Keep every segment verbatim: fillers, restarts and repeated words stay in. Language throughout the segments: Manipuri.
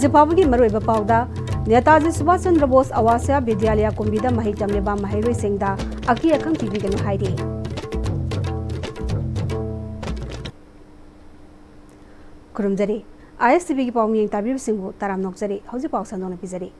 ꯍꯧꯖꯤꯛ ꯐꯥꯎꯕꯒꯤ ꯃꯔꯨꯑꯣꯏꯕ ꯄꯥꯎꯗ, ꯅꯦꯇꯥꯖꯤ ꯁꯨꯚꯥꯁ ꯆꯟꯗ꯭ꯔ ꯕꯣꯁ ꯑꯋꯥꯁ꯭ꯌ ꯕꯤꯗ꯭ꯌꯥꯂꯌ ꯀꯨꯝꯕꯤꯗ ꯃꯍꯩ ꯇꯝꯂꯤꯕ ꯃꯍꯩꯔꯣꯏꯁꯤꯡꯗ ꯑꯀꯤ ꯑꯈꯪ ꯄꯤꯕꯤꯒꯅꯨ ꯍꯥꯏꯔꯤ꯫ ꯈꯨꯔꯨꯝꯖꯔꯤ꯫ ISTVꯒꯤ ꯄꯥꯎ ꯃꯤꯠꯌꯦꯡ ꯇꯥꯕꯤꯕꯁꯤꯡꯕꯨ ꯇꯔꯥꯝꯅ ꯑꯣꯛꯆꯔꯤ꯫ ꯍꯧꯖꯤꯛ ꯄꯥꯎ ꯁꯟꯗꯣꯛꯅ ꯄꯤꯖꯔꯤ꯫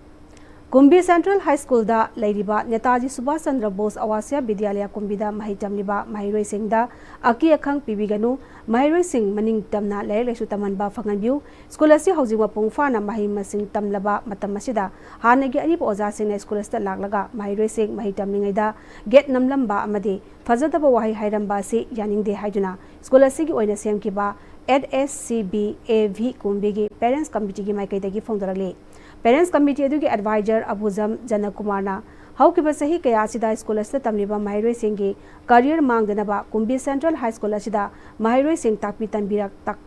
ꯀꯨꯝꯕꯤ Central High Schoolꯗ ꯂꯩꯔꯤꯕ ꯅꯦꯇꯥꯖꯤ ꯁꯨꯚꯥꯁ ꯆꯟꯗ꯭ꯔ ꯕꯣꯁ ꯑꯋꯥꯁ꯭ꯌ ꯕꯤꯗ꯭ꯌꯥꯂꯌ ꯀꯨꯝꯕꯤꯗ ꯃꯍꯩ ꯇꯝꯂꯤꯕ ꯃꯍꯩꯔꯣꯏꯁꯤꯡꯗ ꯑꯀꯤ ꯑꯈꯪ ꯄꯤꯕꯤꯒꯅꯨ꯫ ꯃꯍꯩꯔꯣꯏꯁꯤꯡ ꯃꯅꯤꯡ ꯇꯝꯅ ꯂꯥꯏꯔꯤꯛ ꯂꯥꯏꯁꯨ ꯇꯝꯍꯟꯕ ꯐꯪꯍꯟꯕꯤꯌꯨ꯫ ꯁ꯭ꯀꯨꯜ ꯑꯁꯤ ꯍꯧꯖꯤꯛ ꯃꯄꯨꯡ ꯐꯥꯅ ꯃꯍꯩ ꯃꯁꯤꯡ ꯇꯝꯂꯕ ꯃꯇꯝ ꯑꯁꯤꯗ ꯍꯥꯟꯅꯒꯤ ꯑꯔꯤꯕ ꯑꯣꯖꯥꯁꯤꯡꯅ ꯁ꯭ꯀꯨꯜ ꯑꯁꯤꯗ ꯂꯥꯛꯂꯒ ꯃꯍꯩꯔꯣꯏꯁꯤꯡ ꯃꯍꯩ ꯇꯝꯂꯤꯉꯩꯗ ꯒꯦꯠ ꯅꯝꯂꯝꯕ ꯑꯃꯗꯤ ꯐꯖꯗꯕ ꯋꯥꯍꯩ ꯍꯥꯏꯔꯝꯕ ꯑꯁꯤ ꯌꯥꯅꯤꯡꯗꯦ ꯍꯥꯏꯗꯨꯅ ꯁ꯭ꯀꯨꯜ ꯑꯁꯤꯒꯤ ꯑꯣꯏꯅ ꯁꯦꯝꯈꯤꯕ H S C B A V ꯀꯨꯝꯕꯤꯒꯤ Parents Committeeꯒꯤ ꯃꯥꯏꯀꯩꯗꯒꯤ ꯐꯣꯡꯗꯣꯔꯛꯂꯤ꯫ Parents Committee ꯑꯗꯨꯒꯤ advisor ꯑꯕꯨꯖꯝ ꯖꯅꯀꯨꯃꯥꯔꯅ ꯍꯧꯈꯤꯕ ꯆꯍꯤ ꯀꯌꯥ ꯑꯁꯤꯗ ꯁ꯭ꯀꯨꯜ ꯑꯁꯤꯗ ꯇꯝꯂꯤꯕ ꯃꯍꯩꯔꯣꯏꯁꯤꯡꯒꯤ career ꯃꯥꯡꯗꯅꯕ ꯀꯨꯝꯕꯤ Central High School ꯑꯁꯤꯗ ꯃꯍꯩꯔꯣꯏꯁꯤꯡ ꯇꯥꯛꯄꯤ ꯇꯝꯕꯤꯔꯛ-, ꯇꯥꯛ-,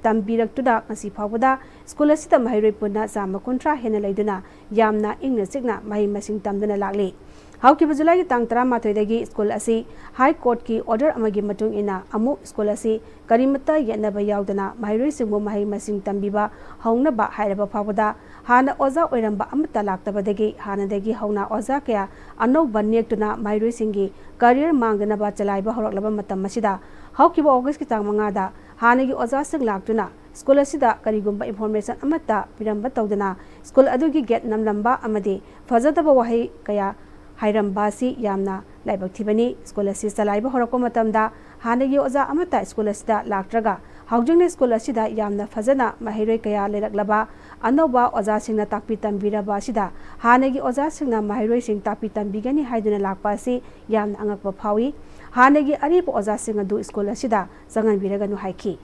ꯇꯝꯕꯤꯔꯛꯇꯨꯅ ꯉꯁꯤ ꯐꯥꯎꯕꯗ ꯁ꯭ꯀꯨꯜ ꯑꯁꯤꯗ ꯃꯍꯩꯔꯣꯏ ꯄꯨꯟꯅ ꯆꯥꯝꯃ ꯀꯨꯟꯊ꯭ꯔꯥ ꯍꯦꯟꯅ ꯂꯩꯗꯨꯅ ꯌꯥꯝꯅ ꯏꯪꯅ ꯆꯤꯛꯅ ꯃꯍꯩ ꯃꯁꯤꯡ ꯇꯝꯗꯨꯅ ꯂꯥꯛꯂꯤ꯫ ꯍꯧꯈꯤꯕ ꯖꯨꯂꯥꯏꯒꯤ ꯇꯥꯡ ꯇꯔꯥꯃꯥꯊꯣꯏꯗꯒꯤ ꯁ꯭ꯀꯨꯜ ꯑꯁꯤ High Courtꯀꯤ order ꯑꯃꯒꯤ ꯃꯇꯨꯡ ꯏꯟꯅ ꯑꯃꯨꯛ ꯁ꯭ꯀꯨꯜ ꯑꯁꯤ ꯀꯔꯤꯃꯠꯇ ꯌꯦꯠꯅꯕ ꯌꯥꯎꯗꯅ ꯃꯍꯩꯔꯣꯏꯁꯤꯡꯕꯨ ꯃꯍꯩ ꯃꯁꯤꯡ ꯇꯝꯕꯤꯕ ꯍꯧꯅꯕ ꯍꯥꯏꯔꯕ ꯐꯥꯎꯕꯗ ꯍꯥꯟꯅ ꯑꯣꯖꯥ ꯑꯣꯏꯔꯝꯕ ꯑꯃꯠꯇ ꯂꯥꯛꯇꯕꯗꯒꯤ ꯍꯥꯟꯅꯗꯒꯤ ꯍꯧꯅ ꯑꯣꯖꯥ ꯀꯌꯥ ꯑꯅꯧꯕ ꯅꯦꯛꯇꯨꯅ ꯃꯍꯩꯔꯣꯏꯁꯤꯡꯒꯤ career ꯃꯥꯡꯗꯅꯕ ꯆꯂꯥꯏꯕ ꯍꯧꯔꯛꯂꯕ ꯃꯇꯝ ꯑꯁꯤꯗ ꯍꯧꯈꯤꯕ Augustꯀꯤ ꯇꯥꯡ ꯃꯉꯥꯗ ꯍꯥꯟꯅꯒꯤ ꯑꯣꯖꯥꯁꯤꯡ ꯂꯥꯛꯇꯨꯅ ꯁ꯭ꯀꯨꯜ ꯑꯁꯤꯗ ꯀꯔꯤꯒꯨꯝꯕ information ꯑꯃꯠꯇ ꯄꯤꯔꯝꯕ ꯇꯧꯗꯅ ꯁ꯭ꯀꯨꯜ ꯑꯗꯨꯒꯤ ꯒꯦꯠ ꯅꯝꯂꯝꯕ ꯑꯃꯗꯤ ꯐꯖꯗꯕ ꯋꯥꯍꯩ ꯀꯌꯥ ꯍꯥꯏꯔꯝꯕ ꯑꯁꯤ ꯌꯥꯝꯅ ꯂꯥꯏꯕꯛ ꯊꯤꯕꯅꯤ꯫ ꯁ꯭ꯀꯨꯜ ꯑꯁꯤ ꯆꯂꯥꯏꯕ ꯍꯧꯔꯛꯄ ꯃꯇꯝꯗ ꯍꯥꯟꯅꯒꯤ ꯑꯣꯖꯥ ꯑꯃꯠꯇ ꯁ꯭ꯀꯨꯜ ꯑꯁꯤꯗ ꯂꯥꯛꯇ꯭ꯔꯒ ꯍꯧꯖꯤꯛꯅ ꯁ꯭ꯀꯨꯜ ꯑꯁꯤꯗ ꯌꯥꯝꯅ ꯐꯖꯅ ꯃꯍꯩꯔꯣꯏ ꯀꯌꯥ ꯂꯩꯔꯛꯂꯕ ꯑꯅꯧꯕ ꯑꯣꯖꯥꯁꯤꯡꯅ ꯇꯥꯛꯄꯤ ꯇꯝꯕꯤꯔꯕ ꯑꯁꯤꯗ ꯍꯥꯟꯅꯒꯤ ꯑꯣꯖꯥꯁꯤꯡꯅ ꯃꯍꯩꯔꯣꯏꯁꯤꯡ ꯇꯥꯛꯄꯤ ꯇꯝꯕꯤꯒꯅꯤ ꯍꯥꯏꯗꯨꯅ ꯂꯥꯛꯄ ꯑꯁꯤ ꯌꯥꯝꯅ ꯑꯉꯛꯄ ꯐꯥꯎꯏ꯫ ꯍꯥꯟꯅꯒꯤ ꯑꯔꯤꯕ ꯑꯣꯖꯥꯁꯤꯡ ꯑꯗꯨ ꯁ꯭ꯀꯨꯜ ꯑꯁꯤꯗ ꯆꯪꯍꯟꯕꯤꯔꯒꯅꯨ ꯍꯥꯏꯈꯤ꯫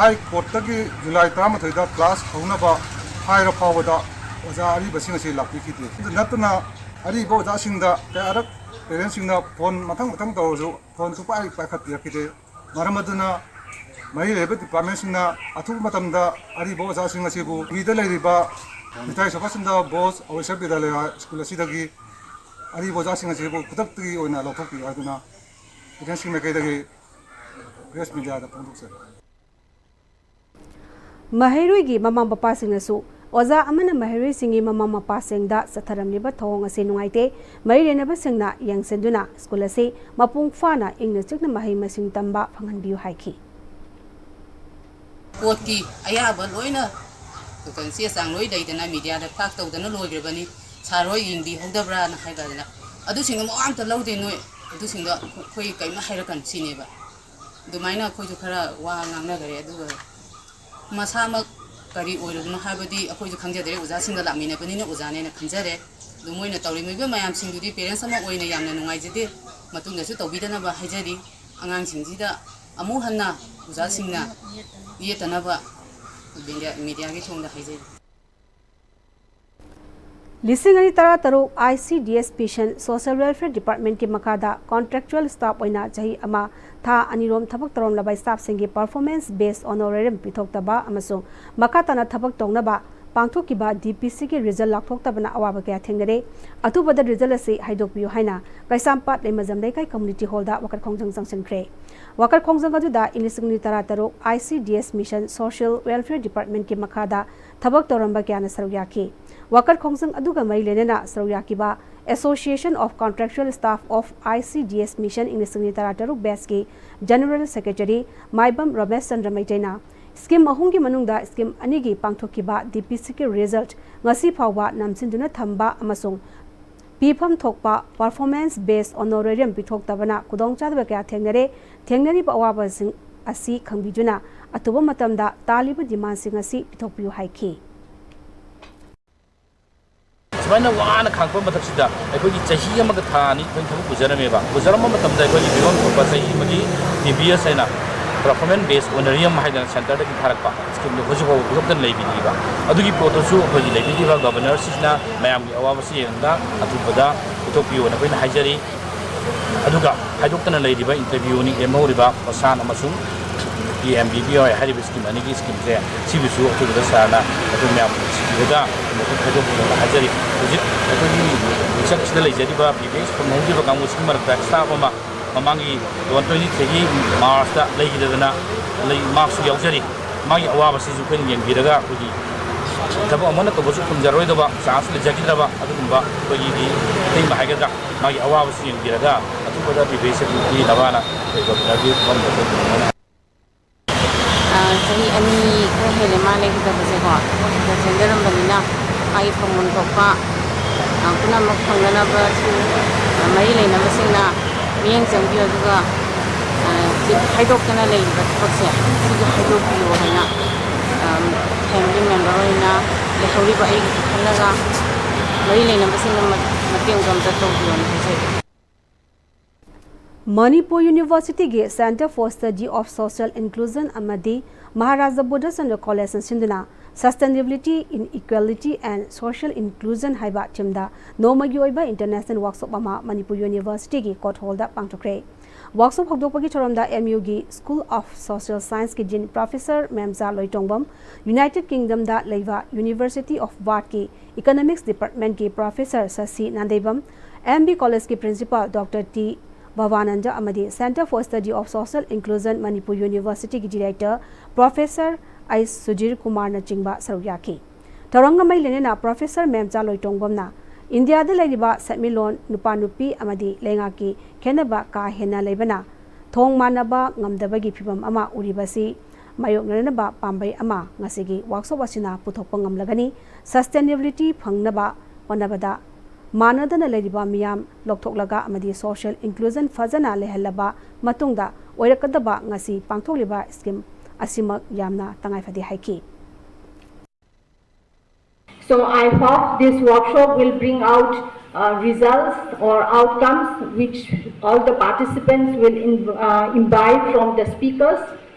High Courtꯇꯒꯤ ꯖꯨꯂꯥꯏ ꯇꯔꯥꯃꯥꯊꯣꯏꯗ class ꯍꯧꯅꯕ ꯍꯥꯏꯔ ꯐꯥꯎꯕꯗ ꯑꯣꯖꯥ ꯑꯔꯤꯕꯁꯤꯡ ꯑꯁꯤ ꯂꯥꯛꯄꯤꯈꯤꯗꯦ꯫ ꯑꯗꯨ ꯅꯠꯇꯅ ꯑꯔꯤꯕ ꯑꯣꯖꯥꯁꯤꯡꯗ ꯀꯌꯥꯔꯛ parentꯁꯤꯡꯅ phone ꯃꯊꯪ ꯃꯊꯪ ꯇꯧꯔꯁꯨ phone ꯁꯨꯡꯄꯥꯏ ꯄꯥꯏꯈꯠꯄꯤꯔꯛꯈꯤꯗꯦ꯫ ꯃꯔꯝ ꯑꯗꯨꯅ ꯃꯔꯤ ꯂꯩꯅꯕ departmentꯁꯤꯡꯅ ꯑꯊꯨꯕ ꯃꯇꯝꯗ ꯑꯔꯤꯕ ꯑꯣꯖꯥꯁꯤꯡ ꯑꯁꯤꯕꯨ ꯀꯨꯝꯕꯤꯗ ꯂꯩꯔꯤꯕ ꯅꯦꯇꯥꯖꯤ ꯁꯨꯚꯥꯁ ꯆꯟꯗ꯭ꯔ ꯕꯣꯁ ꯑꯋꯥꯁ꯭ꯌ ꯕꯤꯗ꯭ꯌꯥꯂꯌ ꯁ꯭ꯀꯨꯜ ꯑꯁꯤꯗꯒꯤ ꯑꯔꯤꯕ ꯑꯣꯖꯥꯁꯤꯡ ꯑꯁꯤꯕꯨ ꯈꯨꯗꯛꯇꯒꯤ ꯑꯣꯏꯅ ꯂꯧꯊꯣꯛꯄꯤꯌꯨ ꯍꯥꯏꯗꯨꯅ parentꯁꯤꯡ ꯃꯥꯏꯀꯩꯗꯒꯤ press mediaꯗ ꯐꯣꯡꯗꯣꯛꯆꯔꯤ꯫ ꯃꯍꯩꯔꯣꯏꯒꯤ ꯃꯃꯥ ꯃꯄꯥꯁꯤꯡꯅꯁꯨ ꯑꯣꯖꯥ ꯑꯃꯅ ꯃꯍꯩꯔꯣꯏꯁꯤꯡꯒꯤ ꯃꯃꯥ ꯃꯄꯥꯁꯤꯡꯗ ꯆꯠꯊꯔꯝꯂꯤꯕ ꯊꯧꯑꯣꯡ ꯑꯁꯤ ꯅꯨꯡꯉꯥꯏꯇꯦ, ꯃꯔꯤ ꯂꯩꯅꯕꯁꯤꯡꯅ ꯌꯦꯡꯁꯤꯟꯗꯨꯅ ꯁ꯭ꯀꯨꯜ ꯑꯁꯤ ꯃꯄꯨꯡ ꯐꯥꯅ ꯏꯪꯅ ꯆꯤꯛꯅ ꯃꯍꯩ ꯃꯁꯤꯡ ꯇꯝꯕ ꯐꯪꯍꯟꯕꯤꯌꯨ ꯍꯥꯏꯈꯤ꯫ ꯄꯣꯠꯀꯤ ꯑꯌꯥꯕ ꯂꯣꯏꯅ ꯀꯩꯅꯣ, ꯆꯦ ꯆꯥꯡ ꯂꯣꯏ ꯂꯩꯗꯅ ꯃꯤꯗꯤꯌꯥꯗ ꯐ꯭ꯂꯥꯛ ꯇꯧꯗꯅ ꯂꯣꯏꯈ꯭ꯔꯕꯅꯤ꯫ ꯁꯥꯔ ꯍꯣꯏ ꯌꯦꯡꯕꯤꯍꯧꯗꯕ꯭ꯔꯥꯅ ꯍꯥꯏꯕꯗꯅ ꯑꯗꯨꯁꯤꯡꯗꯣ ꯃꯋꯥ ꯑꯝꯇ ꯂꯧꯗꯦ꯫ ꯅꯣꯏ ꯑꯗꯨꯁꯤꯡꯗꯣ ꯑꯩꯈꯣꯏ ꯀꯔꯤꯝꯇ ꯍꯥꯏꯔꯛꯀꯅꯨ ꯁꯤꯅꯦꯕ꯫ ꯑꯗꯨꯃꯥꯏꯅ ꯑꯩꯈꯣꯏꯁꯨ ꯈꯔ ꯋꯥ ꯉꯥꯡꯅꯈꯔꯦ꯫ ꯑꯗꯨꯒ ꯃꯁꯥꯃꯛ ꯀꯔꯤ ꯑꯣꯏꯔꯕꯅꯣ ꯍꯥꯏꯕꯗꯤ ꯑꯩꯈꯣꯏꯁꯨ ꯈꯪꯖꯗ꯭ꯔꯦ꯫ ꯑꯣꯖꯥꯁꯤꯡꯒ ꯂꯥꯛꯃꯤꯟꯅꯕꯅꯤꯅ ꯑꯣꯖꯥꯅꯦꯅ ꯈꯟꯖꯔꯦ꯫ ꯑꯗꯨ ꯃꯣꯏꯅ ꯇꯧꯔꯤꯕ ꯃꯌꯥꯝꯁꯤꯡꯗꯨꯗꯤ ꯄꯦꯔꯦꯟꯁ ꯑꯃ ꯑꯣꯏꯅ ꯌꯥꯝꯅ ꯅꯨꯡꯉꯥꯏꯖꯗꯦ꯫ ꯃꯇꯨꯡꯗꯁꯨ ꯇꯧꯕꯤꯗꯅꯕ ꯍꯥꯏꯖꯔꯤ꯫ ꯑꯉꯥꯡꯁꯤꯡꯁꯤꯗ ꯑꯃꯨꯛ ꯍꯟꯅ ꯑꯣꯖꯥꯁꯤꯡꯅ ꯌꯦꯠꯇꯅꯕ ꯃꯤꯗꯤꯌꯥ, ꯃꯤꯗꯤꯌꯥꯒꯤ ꯊꯣꯡꯗ ꯍꯥꯏꯖꯔꯤ꯫ ꯂꯤꯁꯤꯡ ꯑꯅꯤ ꯇꯔꯥꯇꯔꯨꯛ ICDS Mission Social Welfare Departmentꯀꯤ ꯃꯈꯥꯗ contractual staff ꯑꯣꯏꯅ ꯆꯍꯤ ꯑꯃ ꯊꯥ ꯑꯅꯤꯔꯣꯝ ꯊꯕꯛ ꯇꯧꯔꯝꯂꯕ staffꯁꯤꯡꯒꯤ performance based honorarium ꯄꯤꯊꯣꯛꯇꯕ ꯑꯃꯁꯨꯡ ꯃꯈꯥ ꯇꯥꯅ ꯊꯕꯛ ꯇꯧꯅꯕ ꯄꯥꯡꯊꯣꯛꯈꯤꯕ DPCꯒꯤ result ꯂꯥꯎꯊꯣꯛꯇꯕꯅ ꯑꯋꯥꯕ ꯀꯌꯥ ꯊꯦꯡꯅꯔꯦ꯫ ꯑꯊꯨꯕꯗ result ꯑꯁꯤ ꯍꯥꯏꯗꯣꯛꯄꯤꯌꯨ ꯍꯥꯏꯅ ꯀꯩꯁꯥꯝꯄꯥꯠ ꯂꯩꯃꯖꯝ ꯂꯩꯀꯥꯏ community hallꯗ ꯋꯥꯀꯠ ꯈꯣꯡꯖꯪ ꯆꯪꯁꯤꯟꯈ꯭ꯔꯦ꯫ ꯋꯥꯀꯠ ꯈꯣꯡꯖꯪ ꯑꯗꯨꯗ ꯏꯪ ꯂꯤꯁꯤꯡ ꯑꯅꯤ ꯇꯔꯥꯇꯔꯨꯛ ICDS Mission Social Welfare Departmentꯀꯤ ꯃꯈꯥꯗ ꯊꯕꯛ ꯇꯧꯔꯝꯕ ꯀꯌꯥꯅ ꯁꯔꯨꯛ ꯌꯥꯈꯤ꯫ ꯋꯥꯀꯠ ꯈꯣꯡꯖꯪ ꯑꯗꯨꯒ ꯃꯔꯤ ꯂꯩꯅꯅ ꯁꯔꯨꯛ ꯌꯥꯈꯤꯕ Association of Contractual Staff of ICDS Mission ꯏꯪ ꯂꯤꯁꯤꯡ ꯑꯅꯤ ꯇꯔꯥꯇꯔꯨꯛ batchꯀꯤ General Secretary ꯃꯥꯏꯕꯝ ꯔꯃꯦꯁ ꯆꯟꯗ꯭ꯔ ꯃꯩꯇꯩꯅ scheme ꯑꯍꯨꯝꯒꯤ ꯃꯅꯨꯡꯗ scheme ꯑꯅꯤꯒꯤ ꯄꯥꯡꯊꯣꯛꯈꯤꯕ DPCꯒꯤ result ꯉꯁꯤ ꯐꯥꯎꯕ ꯅꯝꯁꯤꯟꯗꯨꯅ ꯊꯝꯕ ꯑꯃꯁꯨꯡ ꯄꯤꯐꯝ ꯊꯣꯛꯄ performance based honorarium ꯄꯤꯊꯣꯛꯇꯕꯅ ꯈꯨꯗꯣꯡꯆꯥꯗꯕ ꯀꯌꯥ ꯊꯦꯡꯅꯔꯦ꯫ ꯊꯦꯡꯅꯔꯤꯕ ꯑꯋꯥꯕꯁꯤꯡ ꯑꯁꯤ ꯈꯪꯕꯤꯗꯨꯅ ꯑꯇꯨꯕ ꯃꯇꯝꯗ ꯇꯥꯜꯂꯤꯕ demandꯁꯤꯡ ꯑꯁꯤ ꯄꯤꯊꯣꯛꯄꯤꯌꯨ ꯍꯥꯏꯈꯤ꯫ ꯁꯨꯃꯥꯏꯅ ꯋꯥꯅ ꯈꯥꯡꯉꯛꯄ ꯃꯊꯛꯁꯤꯗ ꯑꯩꯈꯣꯏꯒꯤ ꯆꯍꯤ ꯑꯃꯒ ꯊꯥ ꯑꯅꯤ ꯑꯩꯈꯣꯏꯅ ꯊꯕꯛ ꯄꯨꯖꯔꯝꯃꯦꯕ꯫ ꯄꯨꯖꯔꯝꯕ ꯃꯇꯝꯗ ꯑꯩꯈꯣꯏꯒꯤ ꯄꯤꯐꯝ ꯊꯣꯛꯄ ꯆꯍꯤ ꯑꯃꯒꯤ TBS ꯍꯥꯏꯅ performance based honorarium ꯍꯥꯏꯗꯅ centreꯗꯒꯤ ꯊꯥꯔꯛꯄ schemeꯗꯣ ꯍꯧꯖꯤꯛ ꯐꯥꯎꯕ ꯄꯤꯊꯣꯛꯇꯅ ꯂꯩꯕꯤꯔꯤꯕ꯫ ꯑꯗꯨꯒꯤ ꯄꯣꯠꯇꯨꯁꯨ ꯑꯩꯈꯣꯏꯒꯤ ꯂꯩꯕꯤꯔꯤꯕ governorꯁꯤꯡꯅ ꯃꯌꯥꯝꯒꯤ ꯑꯋꯥꯕꯁꯤ ꯌꯦꯡꯉꯒ ꯑꯊꯨꯕꯗ ꯄꯤꯊꯣꯛꯄꯤꯌꯣꯅ ꯑꯩꯈꯣꯏꯅ ꯍꯥꯏꯖꯔꯤ꯫ ꯑꯗꯨꯒ ꯍꯥꯏꯗꯣꯛꯇꯅ ꯂꯩꯔꯤꯕ interviewꯅꯤ ꯂꯦꯝꯍꯧꯔꯤꯕ ꯄꯣꯁꯥꯟ ꯑꯃꯁꯨꯡ PMBBY ꯍꯥꯏꯔꯤꯕ scheme ꯑꯅꯤꯒꯤ schemeꯁꯦ ꯁꯤꯕꯨꯁꯨ ꯑꯊꯨꯕꯗ ꯁꯥꯔꯅ ꯑꯩꯈꯣꯏ ꯃꯌꯥꯝ ꯁꯤꯕꯗ ꯃꯈꯣꯏ ꯈꯥꯏꯗꯣꯛꯄꯤꯌꯣꯅ ꯍꯥꯏꯖꯔꯤ꯫ ꯍꯧꯖꯤꯛ ꯑꯩꯈꯣꯏꯒꯤ ꯃꯤꯁꯛꯁꯤꯗ ꯂꯩꯖꯔꯤꯕ PBS ꯐꯪꯍꯧꯗ꯭ꯔꯤꯕ ꯀꯥꯡꯕꯨꯁꯤꯒꯤ ꯃꯔꯛꯇ staff ꯑꯃ ꯃꯃꯥꯡꯒꯤ two thousand twenty threeꯒꯤ Marchꯇ ꯂꯩꯈꯤꯗꯗꯅ ꯂꯩ, ꯃꯍꯥꯛꯁꯨ ꯌꯥꯎꯖꯔꯤ꯫ ꯃꯥꯒꯤ ꯑꯋꯥꯕꯁꯤꯁꯨ ꯑꯩꯈꯣꯏꯅ ꯌꯦꯡꯕꯤꯔꯒ, ꯑꯩꯈꯣꯏꯒꯤ ꯊꯕꯛ ꯑꯃꯅ ꯇꯧꯕꯁꯨ ꯐꯪꯖꯔꯣꯏꯗꯕ, ꯆꯥꯟꯁ ꯂꯩꯖꯈꯤꯗ꯭ꯔꯕ ꯑꯗꯨꯒꯨꯝꯕ ꯑꯩꯈꯣꯏꯒꯤ ꯑꯊꯤꯡꯕ ꯍꯥꯏꯒꯗ꯭ꯔꯥ, ꯃꯥꯒꯤ ꯑꯋꯥꯕꯁꯤ ꯌꯦꯡꯕꯤꯔꯒ ꯑꯊꯨꯕꯗ ꯄꯤꯕꯤꯁꯦ ꯄꯤꯅꯕꯅ ꯑꯩꯈꯣꯏ ꯒꯣꯕꯤꯟꯗꯔꯒꯤ ꯃꯐꯝꯗ ꯑꯩꯈꯣꯏ ꯑ, ꯆꯍꯤ ꯑꯅꯤ ꯈꯔ ꯍꯦꯜꯂꯦ ꯃꯥ ꯂꯩꯈꯤꯗꯕꯁꯦꯀꯣ꯫ ꯁꯤꯗ ꯆꯦꯟꯖꯔꯝꯕꯅꯤꯅ ꯃꯥꯒꯤ ꯐꯪꯐꯝ ꯊꯣꯛꯄ, ꯑ, ꯄꯨꯝꯅꯃꯛ ꯐꯪꯅꯅꯕꯁꯨ, ꯑ, ꯃꯔꯤ ꯂꯩꯅꯕꯁꯤꯡꯅ ꯃꯤꯠꯌꯦꯡ ꯆꯪꯕꯤꯌꯨ, ꯑꯗꯨꯒ, ꯑ, ꯍꯧꯖꯤꯛ ꯍꯥꯏꯗꯣꯛꯇꯅ ꯂꯩꯔꯤꯕ ꯊꯕꯛꯁꯦ ꯁꯤꯁꯨ ꯍꯥꯏꯗꯣꯛꯄꯤꯌꯨ ꯍꯥꯏꯅ, ꯑ, ꯐꯦꯃꯤꯂꯤ ꯃꯦꯝꯕꯔ ꯑꯣꯏꯅ ꯂꯩꯍꯧꯔꯤꯕ ꯑꯩꯒꯤꯁꯨ ꯈꯜꯂꯒ ꯃꯔꯤ ꯂꯩꯅꯕꯁꯤꯡꯅ ꯃ-, ꯃꯇꯦꯡꯁꯨ ꯑꯝꯇ ꯇꯧꯕꯤꯌꯣꯅ ꯍꯥꯏꯖꯔꯤ꯫ ꯃꯅꯤꯄꯨꯔ ꯌꯨꯅꯤꯚꯔꯁꯤꯇꯤꯒꯤ Centre for Study of Social Inclusion ꯑꯃꯗꯤ ꯃꯍꯥꯔꯥꯖꯥ ꯕꯣꯙꯆꯟꯗ꯭ꯔ ꯀꯣꯂꯦꯖꯅ ꯁꯤꯟꯗꯨꯅ Sustainability, Inequality and Social Inclusion ꯍꯥꯏꯕ ꯊꯤꯝꯗ ꯅꯣꯡꯃꯒꯤ ꯑꯣꯏꯕ ꯏꯟꯇꯔꯅꯦꯁꯅꯦꯜ ꯋꯥꯔꯛꯁꯣꯞ ꯑꯃ ꯃꯅꯤꯄꯨꯔ ꯌꯨꯅꯤꯚꯔꯁꯤꯇꯤꯒꯤ ꯀꯣꯔꯠ ꯍꯣꯜꯗ ꯄꯥꯡꯊꯣꯛꯈ꯭ꯔꯦ꯫ ꯋꯥꯔꯛꯁꯣꯞ ꯍꯧꯗꯣꯛꯄꯒꯤ ꯊꯧꯔꯝꯗ ꯑꯦꯝ ꯌꯨꯒꯤ ꯁ꯭ꯀꯨꯜ ꯑꯣꯐ ꯁꯣꯁꯤꯌꯦꯜ ꯁꯥꯏꯟꯁꯀꯤ ꯗꯤꯟ ꯄ꯭ꯔꯣꯐꯦꯁꯔ ꯃꯦꯝꯆꯥ ꯂꯣꯏꯇꯣꯡꯕꯝ, ꯌꯨꯅꯥꯏꯇꯦꯗ ꯀꯤꯡꯗꯝꯗ ꯂꯩꯕ ꯌꯨꯅꯤꯚꯔꯁꯤꯇꯤ ꯑꯣꯐ ꯕꯥꯔꯠꯀꯤ ꯏꯀꯣꯅꯣꯃꯤꯛꯁ ꯗꯤꯄꯥꯔꯠꯃꯦꯟꯠꯀꯤ professor Sashi Nandeibam, M B ꯀꯣꯂꯦꯖꯀꯤ ꯄ꯭ꯔꯤꯟꯁꯤꯄꯥꯜ ꯗꯣꯛꯇꯔ ꯇꯤ ꯚꯕꯥꯅꯟꯗ ꯑꯃꯗꯤ Centre for Study of Social Inclusion Manipur ꯌꯨꯅꯤꯚꯔꯁꯤꯇꯤꯒꯤ ꯗꯤꯔꯦꯛꯇꯔ ꯄ꯭ꯔꯣꯐꯦꯁꯔ ꯑꯩꯆ ꯁꯨꯙꯤꯔ ꯀꯨꯃꯥꯔꯅꯆꯤꯡꯕ ꯁꯔꯨꯛ ꯌꯥꯈꯤ꯫ ꯊꯧꯔꯝꯒ ꯃꯔꯤ ꯂꯩꯅꯅ ꯄ꯭ꯔꯣꯐꯦꯁꯔ ꯃꯦꯝꯆꯥ ꯂꯣꯏꯇꯣꯡꯕꯝꯅ ꯏꯟꯗꯤꯌꯥꯗ ꯂꯩꯔꯤꯕ ꯁꯦꯟꯃꯤꯠꯂꯣꯟ, ꯅꯨꯄꯥ ꯅꯨꯄꯤ ꯑꯃꯗꯤ ꯂꯩꯉꯥꯛꯀꯤ ꯈꯦꯠꯅꯕ ꯀꯥ ꯍꯦꯟꯅ ꯂꯩꯕꯅ ꯊꯣꯡ ꯃꯥꯟꯅꯕ ꯉꯝꯗꯕꯒꯤ ꯐꯤꯚꯝ ꯑꯃ ꯎꯔꯤꯕꯁꯤ ꯃꯥꯌꯣꯛꯅꯅꯕ ꯄꯥꯝꯕꯩ ꯑꯃ ꯉꯁꯤꯒꯤ ꯋꯥꯔꯛꯁꯣꯞ ꯑꯁꯤꯅ ꯄꯨꯊꯣꯛꯄ ꯉꯝꯂꯒꯅꯤ꯫ Sustainability ꯐꯪꯅꯕ ꯍꯣꯠꯅꯕꯗ ꯃꯥꯟꯅꯗꯅ ꯂꯩꯔꯤꯕ ꯃꯤꯌꯥꯝ ꯂꯧꯊꯣꯛꯂꯒ ꯑꯃꯗꯤ social inclusion ꯐꯖꯅ ꯂꯩꯍꯜꯂꯕ ꯃꯇꯨꯡꯗ ꯑꯣꯏꯔꯛꯀꯗꯕ ꯉꯁꯤ ꯄꯥꯡꯊꯣꯛꯂꯤꯕ ꯁ꯭ꯀꯤꯝ ꯑꯁꯤꯃꯛ ꯌꯥꯝꯅ ꯇꯉꯥꯏꯐꯗꯦ ꯍꯥꯏꯈꯤ꯫ So I hope this workshop will bring out uh, results or outcomes which all the participants will in, uh, imbibe from the speakers.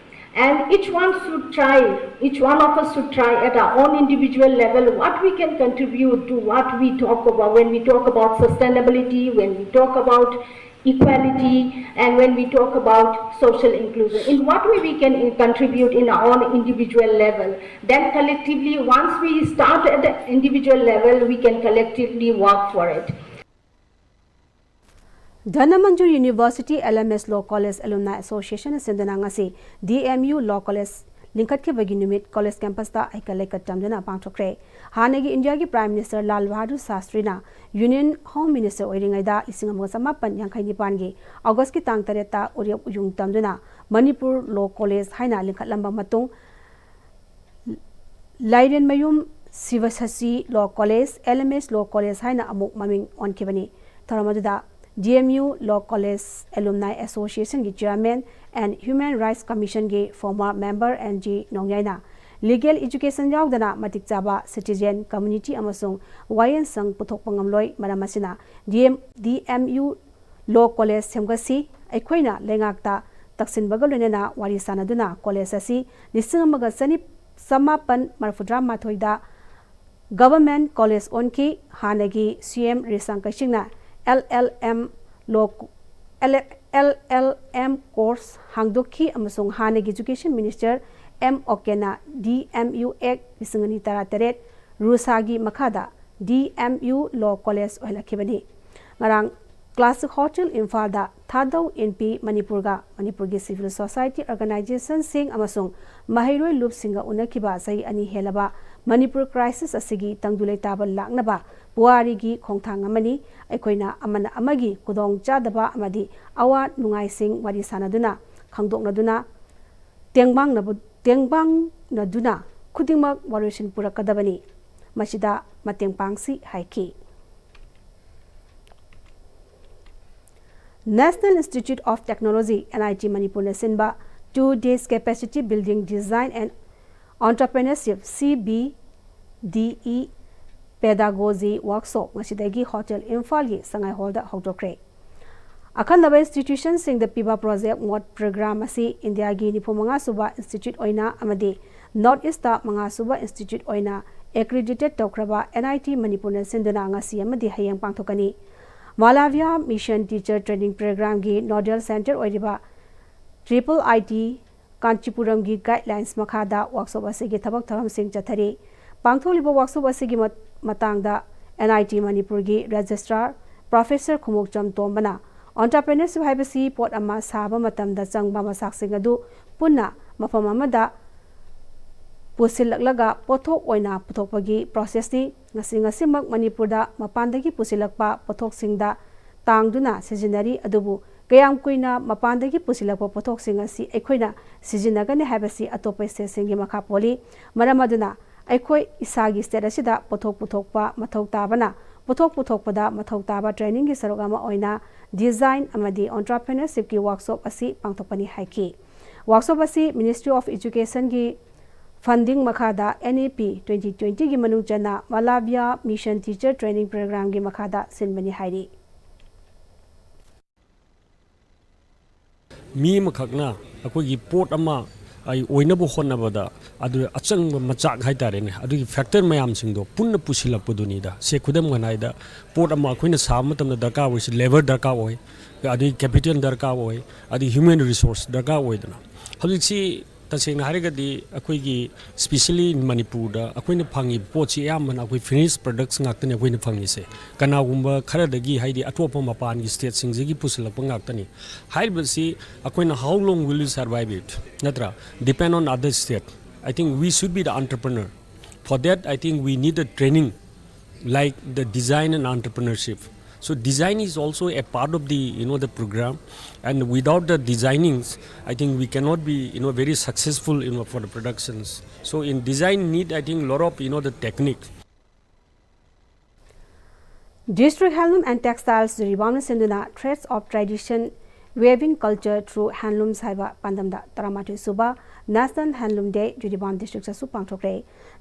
And each one should try, each one of us should try at our own individual level what we can contribute to what we talk about when we talk about sustainability, when we talk about equality, and when we talk about social inclusion. In what way we can in- contribute in our own individual level. Then collectively, once we start at the individual level, we can collectively work for it. Dhanamanjuri university L M S law college alumni ꯑꯦꯁꯣꯁꯤꯌꯦꯁꯟꯅ ꯁꯤꯟꯗꯨꯅ ꯉꯁꯤ D M U law college ꯂꯤꯡꯈꯠꯈꯤꯕꯒꯤ ꯅꯨꯃꯤꯠ ꯀꯣꯂꯦꯖ ꯀꯦꯝꯄꯁꯇ ꯍꯩꯀꯠ ꯂꯩꯀꯠ ꯇꯝꯗꯨꯅ ꯄꯥꯡꯊꯣꯛꯈ꯭ꯔꯦ꯫ ꯍꯥꯟꯅꯒꯤ ꯏꯟꯗꯤꯌꯥꯒꯤ ꯄ꯭ꯔꯥꯏꯝ ꯃꯤꯅꯤꯁꯇꯔ ꯂꯥꯜ ꯕꯍꯥꯗꯨꯔ ꯁꯥꯁꯇ꯭ꯔꯤꯅ ꯌꯨꯅꯤꯌꯟ ꯍꯣꯝ ꯃꯤꯅꯤꯁꯇꯔ ꯑꯣꯏꯔꯤꯉꯩꯗ ꯂꯤꯁꯤꯡ ꯑꯃꯒ ꯆꯃꯥꯄꯟ ꯌꯥꯡꯈꯩ ꯅꯤꯄꯥꯟꯒꯤ ꯑꯣꯒꯁꯀꯤ ꯇꯥꯡ ꯇꯔꯦꯠꯇ ꯎꯔꯦꯞ ꯎꯌꯨꯡ ꯇꯝꯗꯨꯅ ꯃꯅꯤꯄꯨꯔ ꯂꯣ ꯀꯣꯂꯦꯖ ꯍꯥꯏꯅ ꯂꯤꯡꯈꯠꯂꯝꯕ ꯃꯇꯨꯡ, Lairenmayum Shibasashi law college, L M S law college ꯍꯥꯏꯅ ꯑꯃꯨꯛ ꯃꯃꯤꯡ ꯑꯣꯟꯈꯤꯕꯅꯤ꯫ ꯊꯧꯔꯝ ꯑꯗꯨꯗ D M U law college alumni ꯑꯦꯁꯣꯁꯤꯌꯦꯁꯟꯒꯤ ꯆꯤꯌꯔꯃꯦꯟ ꯑꯦꯟ ꯍ꯭ꯌꯨꯃꯦꯟ ꯔꯥꯏꯠꯁ ꯀꯃꯤꯁꯟꯒꯤ ꯐꯣꯔꯃꯔ ꯃꯦꯝꯕꯔ ꯑꯦꯟ ꯖꯤ ꯅꯣꯡꯌꯥꯏꯅ ꯂꯤꯒꯦꯜ ꯏꯖꯨꯀꯦꯁꯟ ꯌꯥꯎꯗꯅ ꯃꯇꯤꯛ ꯆꯥꯕ ꯁꯤꯇꯤꯖꯦꯟ ꯀꯝꯃ꯭ꯌꯨꯅꯤꯇꯤ ꯑꯃꯁꯨꯡ ꯋꯥꯌꯦꯜꯁꯪ ꯄꯨꯊꯣꯛꯄ ꯉꯝꯂꯣꯏ꯫ ꯃꯔꯝ ꯑꯁꯤꯅ D M, D M U law college ꯁꯦꯝꯒꯠꯁꯤ꯫ ꯑꯩꯈꯣꯏꯅ ꯂꯩꯉꯥꯛꯇ ꯇꯛꯁꯤꯟꯕꯒ ꯂꯣꯏꯅꯅ ꯋꯥꯔꯤ ꯁꯥꯅꯗꯨꯅ ꯀꯣꯂꯦꯖ ꯑꯁꯤ ꯂꯤꯁꯤꯡ ꯑꯃꯒ ꯆꯅꯤ-, ꯆꯃꯥꯄꯟ ꯃꯔꯤꯐꯨꯇꯔꯥ ꯃꯥꯊꯣꯏꯗ ꯒꯚꯔꯟꯃꯦꯟꯠ ꯀꯣꯂꯦꯖ ꯑꯣꯟꯈꯤ꯫ ꯍꯥꯟꯅꯒꯤ ꯁꯤ ꯑꯦꯝ ꯔꯤꯁꯥꯡ ꯀꯩꯁꯤꯡꯅ L L M law, L L M course ꯍꯥꯡꯗꯣꯛꯈꯤ ꯑꯃꯁꯨꯡ ꯍꯥꯟꯅꯒꯤ ꯏꯖꯨꯀꯦꯁꯟ ꯃꯤꯅꯤꯁꯇꯔ ꯑꯦꯝ ꯑꯣꯀꯦꯅ ꯗꯤ ꯑꯦꯝ ꯌꯨ ꯑꯦꯛ ꯂꯤꯁꯤꯡ ꯑꯅꯤ ꯇꯔꯥꯇꯔꯦꯠ ꯔꯨꯁꯥꯒꯤ ꯃꯈꯥꯗ D M U law college ꯑꯣꯏꯍꯜꯂꯛꯈꯤꯕꯅꯤ꯫ ꯉꯔꯥꯡ ꯀ꯭ꯂꯥꯁꯤꯛ ꯍꯣꯇꯦꯜ ꯏꯝꯐꯥꯜꯗ ꯊꯥꯗꯧ ꯏꯟꯄꯤ ꯃꯅꯤꯄꯨꯔꯒ ꯃꯅꯤꯄꯨꯔꯒꯤ ꯁꯤꯚꯤꯜ ꯁꯣꯁꯥꯏꯇꯤ ꯑꯣꯔꯒꯅꯥꯏꯖꯦꯁꯟꯁꯤꯡ ꯑꯃꯁꯨꯡ ꯃꯍꯩꯔꯣꯏ ꯂꯨꯞꯁꯤꯡꯒ ꯎꯅꯈꯤꯕ ꯆꯍꯤ ꯑꯅꯤ ꯍꯦꯜꯂꯕ ꯃꯅꯤꯄꯨꯔ ꯀ꯭ꯔꯥꯏꯁꯤꯁ ꯑꯁꯤꯒꯤ ꯇꯪꯗꯨ ꯂꯩꯇꯥꯕ ꯂꯥꯛꯅꯕ ꯄꯨꯋꯥꯔꯤꯒꯤ ꯈꯣꯡꯊꯥꯡ ꯑꯃꯅꯤ꯫ ꯑꯩꯈꯣꯏꯅ ꯑꯃꯅ ꯑꯃꯒꯤ ꯈꯨꯗꯣꯡꯆꯥꯗꯕ ꯑꯃꯗꯤ ꯑꯋꯥ ꯅꯨꯡꯉꯥꯏꯁꯤꯡ ꯋꯥꯔꯤ ꯁꯥꯅꯗꯨꯅ, ꯈꯪꯗꯣꯛꯅꯗꯨꯅ, ꯇꯦꯡꯕꯥꯡꯅꯕ-, ꯇꯦꯡꯕꯥꯡꯅꯗꯨꯅ ꯈꯨꯗꯤꯡꯃꯛ ꯋꯥꯔꯣꯏꯁꯤꯟ ꯄꯨꯔꯛꯀꯗꯕꯅꯤ꯫ ꯃꯁꯤꯗ ꯃꯇꯦꯡ ꯄꯥꯡꯁꯤ ꯍꯥꯏꯈꯤ꯫ National Institute of Technology, N I T ꯃꯅꯤꯄꯨꯔꯅ ꯁꯤꯟꯕ two days Capacity Building Design and Entrepreneurship, C B D E Pedagogy Workshop ꯉꯁꯤꯗꯒꯤ ꯍꯣꯇꯦꯜ ꯏꯝꯐꯥꯜꯒꯤ ꯁꯉꯥꯏ ꯍꯣꯜꯗ ꯍꯧꯗꯣꯛꯈ꯭ꯔꯦ꯫ ꯑꯈꯟꯅꯕ ꯏꯟꯁꯇꯤꯇ꯭ꯌꯨꯁꯟꯁꯤꯡꯗ ꯄꯤꯕ ꯄ꯭ꯔꯣꯖꯦꯛ ꯃꯣꯗ ꯄ꯭ꯔꯣꯒ꯭ꯔꯥꯝ ꯑꯁꯤ ꯏꯟꯗꯤꯌꯥꯒꯤ ꯅꯤꯐꯨ ꯃꯉꯥ ꯁꯨꯕ ꯏꯟꯁꯇꯤꯇ꯭ꯌꯨꯠ ꯑꯣꯏꯅ ꯑꯃꯗꯤ ꯅꯣꯔꯠ ꯏꯁꯇ ꯃꯉꯥ ꯁꯨꯕ ꯏꯟꯁꯇꯤꯇ꯭ꯌꯨꯠ ꯑꯣꯏꯅ ꯑꯦꯀ꯭ꯔꯤꯗꯤꯇꯦꯠ ꯇꯧꯈ꯭ꯔꯕ N I T ꯃꯅꯤꯄꯨꯔꯅ ꯁꯤꯟꯗꯨꯅ ꯉꯁꯤ ꯑꯃꯗꯤ ꯍꯌꯦꯡ ꯄꯥꯡꯊꯣꯛꯀꯅꯤ꯫ ꯃꯥꯂꯥꯚꯤꯌꯥ mission teacher training ꯄ꯭ꯔꯣꯒ꯭ꯔꯥꯝꯒꯤ nodal centre ꯑꯣꯏꯔꯤꯕ ꯇ꯭ꯔꯤꯄꯜ ꯑꯥꯏ ꯇꯤ ꯀꯥꯟꯆꯤꯄꯨꯔꯝꯒꯤ ꯒꯥꯏꯗꯂꯥꯏꯟꯁ ꯃꯈꯥꯗ ꯋꯥꯛꯁꯣꯞ ꯑꯁꯤꯒꯤ ꯊꯕꯛ ꯊꯧꯔꯝꯁꯤꯡ ꯆꯠꯊꯔꯤ꯫ ꯄꯥꯡꯊꯣꯛꯂꯤꯕ ꯋꯥꯛꯁꯣꯞ ꯑꯁꯤꯒꯤ ꯃꯠ-, ꯃꯇꯥꯡꯗ N I T ꯃꯅꯤꯄꯨꯔꯒꯤ ꯔꯦꯖꯤꯁꯇ꯭ꯔꯥꯔ ꯄ꯭ꯔꯣꯐꯦꯁꯔ ꯈꯨꯃꯨꯛꯆꯝ ꯇꯣꯝꯕꯅ, ꯑꯣꯟꯇꯔꯄ꯭ꯔꯦꯅꯔꯁꯤꯞ ꯍꯥꯏꯕꯁꯤ ꯄꯣꯠ ꯑꯃ ꯁꯥꯕ ꯃꯇꯝꯗ ꯆꯪꯕ ꯃꯆꯥꯛꯁꯤꯡ ꯑꯗꯨ ꯄꯨꯟꯅ ꯃꯐꯝ ꯑꯃꯗ ꯄꯨꯁꯤꯜꯂꯛꯂꯒ ꯄꯣꯠꯊꯣꯛ ꯑꯣꯏꯅ ꯄꯨꯊꯣꯛꯄꯒꯤ ꯄ꯭ꯔꯣꯁꯦꯁꯅꯤ꯫ ꯉꯁꯤ ꯉꯁꯤꯃꯛ ꯃꯅꯤꯄꯨꯔꯗ ꯃꯄꯥꯟꯗꯒꯤ ꯄꯨꯁꯤꯜꯂꯛꯄ ꯄꯣꯠꯊꯣꯛꯁꯤꯡꯗ ꯇꯥꯡꯗꯨꯅ ꯁꯤꯖꯤꯟꯅꯔꯤ꯫ ꯑꯗꯨꯕꯨ ꯀꯌꯥꯝ ꯀꯨꯏꯅ ꯃꯄꯥꯟꯗꯒꯤ ꯄꯨꯁꯤꯜꯂꯛꯄ ꯄꯣꯠꯊꯣꯛꯁꯤꯡ ꯑꯁꯤ ꯑꯩꯈꯣꯏꯅ ꯁꯤꯖꯤꯟꯅꯒꯅꯤ ꯍꯥꯏꯕꯁꯤ ꯑꯇꯣꯞꯄ ꯁ꯭ꯇꯦꯠꯁꯤꯡꯒꯤ ꯃꯈꯥ ꯄꯣꯜꯂꯤ꯫ ꯃꯔꯝ ꯑꯗꯨꯅ ꯑꯩꯈꯣꯏ ꯏꯁꯥꯒꯤ ꯁ꯭ꯇꯦꯠ ꯑꯁꯤꯗ ꯄꯣꯠꯊꯣꯛ ꯄꯨꯊꯣꯛꯄ ꯃꯊꯧ ꯇꯥꯕꯅ ꯄꯣꯠꯊꯣꯛ ꯄꯨꯊꯣꯛꯄꯗ ꯃꯊꯧ ꯇꯥꯕ ꯇ꯭ꯔꯦꯅꯤꯡꯒꯤ ꯁꯔꯨꯛ ꯑꯃ ꯑꯣꯏꯅ ꯗꯤꯖꯥꯏꯟ ꯑꯃꯗꯤ ꯑꯣꯟꯇꯔꯄ꯭ꯔꯤꯅꯔꯁꯤꯞꯀꯤ ꯋꯥꯔꯛꯁꯣꯞ ꯑꯁꯤ ꯄꯥꯡꯊꯣꯛꯄꯅꯤ ꯍꯥꯏꯈꯤ꯫ ꯋꯥꯔꯛꯁꯣꯞ ꯑꯁꯤ ꯃꯤꯅꯤꯁꯇ꯭ꯔꯤ ꯑꯣꯐ ꯏꯖꯨꯀꯦꯁꯟꯒꯤ ꯐꯟꯗꯤꯡ ꯃꯈꯥꯗ NEP twenty twenty ꯒꯤ ꯃꯅꯨꯡ ꯆꯟꯅ ꯃꯂꯥꯕꯤꯌꯥ ꯃꯤꯁꯟ ꯇꯤꯆꯔ ꯇ꯭ꯔꯦꯅꯤꯡ ꯄ꯭ꯔꯣꯒ꯭ꯔꯥꯝꯒꯤ ꯃꯈꯥꯗ ꯁꯤꯟꯕꯅꯤ ꯍꯥꯏꯔꯤ꯫ ꯃꯤ ꯑꯃꯈꯛꯅ ꯑꯩꯈꯣꯏꯒꯤ ꯄꯣꯠ ꯑꯃ ꯑꯩ ꯑꯣꯏꯅꯕ ꯍꯣꯠꯅꯕꯗ ꯑꯗꯨ ꯑꯆꯪꯕ ꯃꯆꯥꯛ ꯍꯥꯏꯇꯥꯔꯦꯅꯦ, ꯑꯗꯨꯒꯤ ꯐꯦꯛꯇꯔ ꯃꯌꯥꯝꯁꯤꯡꯗꯣ ꯄꯨꯟꯅ ꯄꯨꯁꯤꯜꯂꯛꯄꯗꯨꯅꯤꯗ꯫ ꯁꯦ, ꯈꯨꯗꯝ ꯑꯣꯏꯅ ꯍꯥꯏꯗ, ꯄꯣꯠ ꯑꯃ ꯑꯩꯈꯣꯏꯅ ꯁꯥꯕ ꯃꯇꯝꯗ ꯗꯔꯀꯥꯔ ꯑꯣꯏꯔꯤꯁꯤ ꯂꯦꯕꯔ ꯗꯔꯀꯥꯔ ꯑꯣꯏ, ꯑꯗꯒꯤ ꯀꯦꯄꯤꯇꯦꯜ ꯗꯔꯀꯥꯔ ꯑꯣꯏ, ꯑꯗꯒꯤ ꯍ꯭ꯌꯨꯃꯦꯟ ꯔꯤꯁꯣꯔꯁ ꯗꯔꯀꯥꯔ ꯑꯣꯏꯗꯅ꯫ ꯍꯧꯖꯤꯛꯁꯤ ꯇꯁꯦꯡꯅ ꯍꯥꯏꯔꯒꯗꯤ ꯑꯩꯈꯣꯏꯒꯤ specially in ꯃꯅꯤꯄꯨꯔꯗ ꯑꯩꯈꯣꯏꯅ ꯐꯪꯉꯤꯕ ꯄꯣꯠꯁꯤ ꯑꯌꯥꯝꯕꯅ ꯑꯩꯈꯣꯏ ꯐꯤꯅꯤꯁ ꯄ꯭ꯔꯗꯛꯁ ꯉꯥꯛꯇꯅꯤ ꯑꯩꯈꯣꯏꯅ ꯐꯪꯉꯤꯁꯦ꯫ ꯀꯅꯥꯒꯨꯝꯕ ꯈꯔꯗꯒꯤ, ꯍꯥꯏꯗꯤ ꯑꯇꯣꯞꯄ ꯃꯄꯥꯟꯒꯤ ꯁ꯭ꯇꯦꯠꯁꯤꯡꯁꯤꯒꯤ ꯄꯨꯁꯤꯜꯂꯛꯄ ꯉꯥꯛꯇꯅꯤ꯫ ꯍꯥꯏꯔꯤꯕꯁꯤ ꯑꯩꯈꯣꯏꯅ how long will you survive it, ꯅꯠꯇ꯭ꯔꯥ? Depend on other state. I think we should be the entrepreneur. For that, I think we need a training like the design and entrepreneurship. So design is also a part of the, you know, the program, and without the designings, I think we cannot be, you know, very successful, you know, for the productions. So in design need, I think, lot of, you know, the technique. District Handloom and Textiles ꯖꯤꯔꯤꯕꯥꯝꯅ ꯁꯤꯟꯗꯨꯅ Threads of Tradition Weaving Culture Through Handlooms ꯍꯥꯏꯕ ꯄꯥꯟꯗꯝꯗ ꯇꯔꯥꯃꯥꯊꯣꯏ ꯁꯨꯕ National Handloom Day Jiribam ꯗꯤꯁꯇ꯭ꯔꯤꯛꯇꯁꯨ ꯄꯥꯡꯊꯣꯛꯈ꯭ꯔꯦ꯫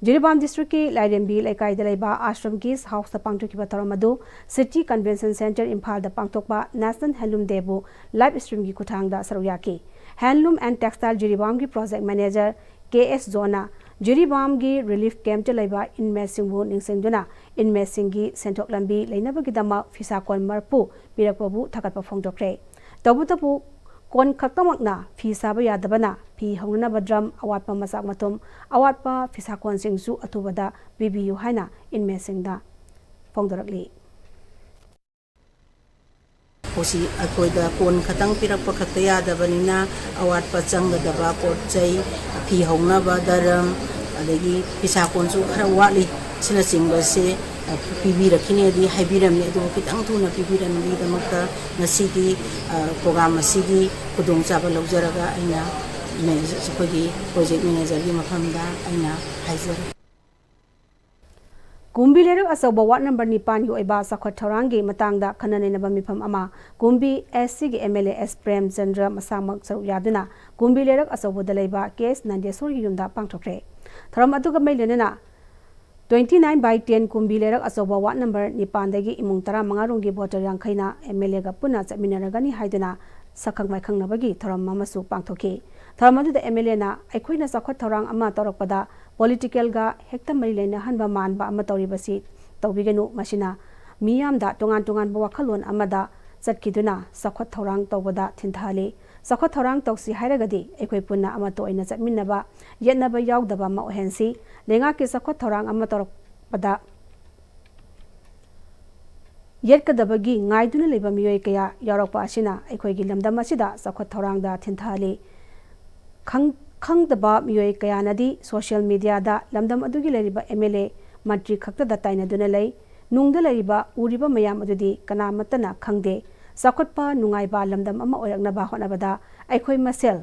Jiribam ꯗꯤꯁꯇ꯭ꯔꯤꯛꯀꯤ ꯂꯥꯏꯔꯦꯝꯕꯤ ꯂꯩꯀꯥꯏꯗ ꯂꯩꯕ ꯑꯥꯁ꯭ꯔꯝ ꯒꯦꯁ ꯍꯥꯎꯁꯇ ꯄꯥꯡꯊꯣꯛꯈꯤꯕ ꯊꯧꯔꯝ ꯑꯗꯨ City Convention Centre ꯏꯝꯐꯥꯜꯗ ꯄꯥꯡꯊꯣꯛꯄ National Handloom Dayꯕꯨ live streamꯒꯤ ꯈꯨꯠꯊꯥꯡꯗ ꯁꯔꯨꯛ ꯌꯥꯈꯤ꯫ Handloom and Textile ꯖꯤꯔꯤꯕꯥꯝꯒꯤ project manager K S ꯖꯣꯟꯅ ꯖꯤꯔꯤꯕꯥꯝꯒꯤ relief campꯇ ꯂꯩꯕ inmateꯁꯤꯡꯕꯨ ꯅꯤꯡꯁꯤꯡꯗꯨꯅ inmateꯁꯤꯡꯒꯤ ꯁꯦꯟꯊꯣꯛ ꯂꯝꯕꯤ ꯂꯩꯅꯕꯒꯤꯗꯃꯛ ꯐꯤꯁꯥꯀꯣꯟ ꯃꯔꯐꯨ ꯄꯤꯔꯛꯄꯕꯨ ꯊꯥꯒꯠꯄ ꯐꯣꯡꯗꯣꯛꯈ꯭ꯔꯦ꯫ ꯇꯧꯕꯇꯕꯨ ꯀꯣꯟ ꯈꯛꯇꯃꯛꯅ ꯐꯤ ꯁꯥꯕ ꯌꯥꯗꯕꯅ ꯐꯤ ꯍꯧꯅꯅꯕ drum, ꯑꯋꯥꯠꯄ ꯃꯆꯥꯛ ꯃꯊꯨꯝ, ꯑꯋꯥꯠꯄ ꯐꯤꯁꯥꯀꯣꯟꯁꯤꯡꯁꯨ ꯑꯊꯨꯕꯗ ꯄꯤꯕꯤꯌꯨ ꯍꯥꯏꯅ inmateꯁꯤꯡꯗ ꯐꯣꯡꯗꯣꯔꯛꯂꯤ꯫ ꯍꯧꯖꯤꯛ ꯑꯩꯈꯣꯏꯗ ꯀꯣꯟ ꯈꯛꯇꯪ ꯄꯤꯔꯛꯄ ꯈꯛꯇ ꯌꯥꯗꯕꯅꯤꯅ ꯑꯋꯥꯠꯄ ꯆꯪꯒꯗꯕ ꯄꯣꯠ ꯆꯩ, ꯐꯤ ꯍꯧꯅꯕ ꯗꯔꯝ, ꯑꯗꯒꯤ ꯐꯤꯁꯥ ꯀꯣꯟꯁꯨ ꯈꯔ ꯋꯥꯠꯂꯤ, ꯑꯁꯤꯅꯆꯤꯡꯕꯁꯦ, ꯑ, ꯄꯤꯕꯤꯔꯛꯈꯤꯅꯦꯗꯤ ꯍꯥꯏꯕꯤꯔꯝꯃꯤ, ꯑꯗꯨꯕꯨ ꯈꯤꯇꯪ ꯊꯨꯅ ꯄꯤꯕꯤꯔꯛꯅꯕꯒꯤꯗꯃꯛꯇ ꯉꯁꯤꯒꯤ, ꯑ, ꯄ꯭ꯔꯣꯒ꯭ꯔꯥꯝ ꯑꯁꯤꯒꯤ ꯈꯨꯗꯣꯡꯆꯥꯕ ꯂꯧꯖꯔꯒ ꯑꯩꯅ ꯃꯦꯅꯦꯖ-, ꯑꯩꯈꯣꯏꯒꯤ ꯄ꯭ꯔꯣꯖꯦꯛ ꯃꯦꯅꯦꯖꯔꯒꯤ ꯃꯐꯝꯗ ꯑꯩꯅ ꯍꯥꯏꯖꯔꯤ꯫ ꯀꯨꯝꯕꯤ ꯂꯩꯔꯛ ꯑꯆꯧꯕ ꯋꯥꯔꯗ ꯅꯝꯕꯔ ꯅꯤꯄꯥꯟꯒꯤ ꯑꯣꯏꯕ ꯆꯥꯎꯈꯠ ꯊꯧꯔꯥꯡꯒꯤ ꯃꯇꯥꯡꯗ ꯈꯟꯅ ꯅꯩꯅꯕ ꯃꯤꯐꯝ ꯑꯃ ꯀꯨꯝꯕꯤ ꯑꯦꯁ ꯁꯤꯒꯤ M L A S Premchandra ꯃꯁꯥꯃꯛ ꯁꯔꯨꯛ ꯌꯥꯗꯨꯅ ꯀꯨꯝꯕꯤ ꯂꯩꯔꯛ ꯑꯆꯧꯕꯗ ꯂꯩꯕ ꯀꯦ ꯑꯦꯁ ꯅꯟꯗꯦꯁꯣꯔꯒꯤ ꯌꯨꯝꯗ ꯄꯥꯡꯊꯣꯛꯈ꯭ꯔꯦ꯫ ꯊꯧꯔꯝ ꯑꯗꯨꯒ ꯃꯔꯤ ꯂꯩꯅꯅ twenty nine by ten ꯀꯨꯝꯕꯤ ꯂꯩꯔꯛ ꯑꯆꯧꯕ ꯋꯥꯔꯗ ꯅꯝꯕꯔ ꯅꯤꯄꯥꯟꯗꯒꯤ ꯏꯃꯨꯡ ꯇꯔꯥꯃꯉꯥ ꯔꯣꯝꯒꯤ ꯚꯣꯇꯔ ꯌꯥꯡꯈꯩꯅ ꯑꯦꯝ ꯑꯦꯜ ꯑꯦꯒ ꯄꯨꯟꯅ ꯆꯠꯃꯤꯟꯅꯔꯒꯅꯤ ꯍꯥꯏꯗꯨꯅ ꯁꯛꯈꯪ ꯃꯥꯏꯈꯪꯅꯕꯒꯤ ꯊꯧꯔꯝ ꯑꯃꯁꯨ ꯄꯥꯡꯊꯣꯛꯈꯤ꯫ ꯊꯧꯔꯝ ꯑꯗꯨꯗ ꯑꯦꯝ ꯑꯦꯜ ꯑꯦꯅ ꯑꯩꯈꯣꯏꯅ ꯆꯥꯎꯈꯠ ꯊꯧꯔꯥꯡ ꯑꯃ ꯇꯧꯔꯛꯄꯗ ꯄꯣꯂꯤꯇꯤꯀꯦꯜꯒ ꯍꯦꯛꯇ ꯃꯔꯤ ꯂꯩꯅꯍꯟꯕ ꯃꯥꯟꯕ ꯑꯃ ꯇꯧꯔꯤꯕꯁꯤ ꯇꯧꯕꯤꯒꯅꯨ, ꯃꯁꯤꯅ ꯃꯤꯌꯥꯝꯗ ꯇꯣꯉꯥꯟ ꯇꯣꯉꯥꯟꯕ ꯋꯥꯈꯜꯂꯣꯟ ꯑꯃꯗ ꯆꯠꯈꯤꯗꯨꯅ ꯆꯥꯎꯈꯠ ꯊꯧꯔꯥꯡ ꯇꯧꯕꯗ ꯊꯤꯟꯊꯍꯜꯂꯤ꯫ ꯆꯥꯎꯈꯠ ꯊꯧꯔꯥꯡ ꯇꯧꯁꯤ ꯍꯥꯏꯔꯒꯗꯤ ꯑꯩꯈꯣꯏ ꯄꯨꯟꯅ ꯑꯃꯠꯇ ꯑꯣꯏꯅ ꯆꯠꯃꯤꯟꯅꯕ, ꯌꯦꯠꯅꯕ ꯌꯥꯎꯗꯕ ꯑꯃ ꯑꯣꯏꯍꯟꯁꯤ꯫ ꯂꯩꯉꯥꯛꯀꯤ ꯆꯥꯎꯈꯠ ꯊꯧꯔꯥꯡ ꯑꯃ ꯇꯧꯔꯛꯄꯗ ꯌꯦꯠꯀꯗꯕꯒꯤ ꯉꯥꯏꯗꯨꯅ ꯂꯩꯕ ꯃꯤꯑꯣꯏ ꯀꯌꯥ ꯌꯥꯎꯔꯛꯄ ꯑꯁꯤꯅ ꯑꯩꯈꯣꯏꯒꯤ ꯂꯝꯗꯝ ꯑꯁꯤꯗ ꯆꯥꯎꯈꯠ ꯊꯧꯔꯥꯡꯗ ꯊꯤꯟꯊꯍꯜꯂꯤ꯫ ꯈꯪ-, ꯈꯪꯗꯕ ꯃꯤꯑꯣꯏ ꯀꯌꯥꯅꯗꯤ ꯁꯣꯁꯤꯌꯦꯜ ꯃꯤꯗꯤꯌꯥꯗ ꯂꯝꯗꯝ ꯑꯗꯨꯒꯤ ꯂꯩꯔꯤꯕ ꯑꯦꯝ ꯑꯦꯜ ꯑꯦ, ꯃꯟꯇ꯭ꯔꯤ ꯈꯛꯇꯗ ꯇꯥꯏꯅꯗꯨꯅ ꯂꯩ꯫ ꯅꯨꯡꯗ ꯂꯩꯔꯤꯕ, ꯎꯔꯤꯕ ꯃꯌꯥꯝ ꯑꯗꯨꯗꯤ ꯀꯅꯥꯃꯠꯇꯅ ꯈꯪꯗꯦ꯫ ꯆꯥꯎꯈꯠꯄ ꯅꯨꯡꯉꯥꯏꯕ ꯂꯝꯗꯝ ꯑꯃ ꯑꯣꯏꯔꯛꯅꯕ ꯍꯣꯠꯅꯕꯗ ꯑꯩꯈꯣꯏ ꯃꯁꯦꯜ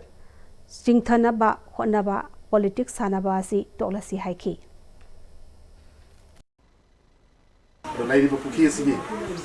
ꯆꯤꯡꯊꯅꯕ ꯍꯣꯠꯅꯕ, ꯄꯣꯂꯤꯇꯤꯛꯁ ꯁꯥꯟꯅꯕ ꯑꯁꯤ ꯇꯣꯛꯂꯁꯤ ꯍꯥꯏꯈꯤ꯫ ꯑꯗꯣ ꯂꯩꯔꯤꯕ ꯄꯨꯈ꯭ꯔꯤ ꯑꯁꯤꯒꯤ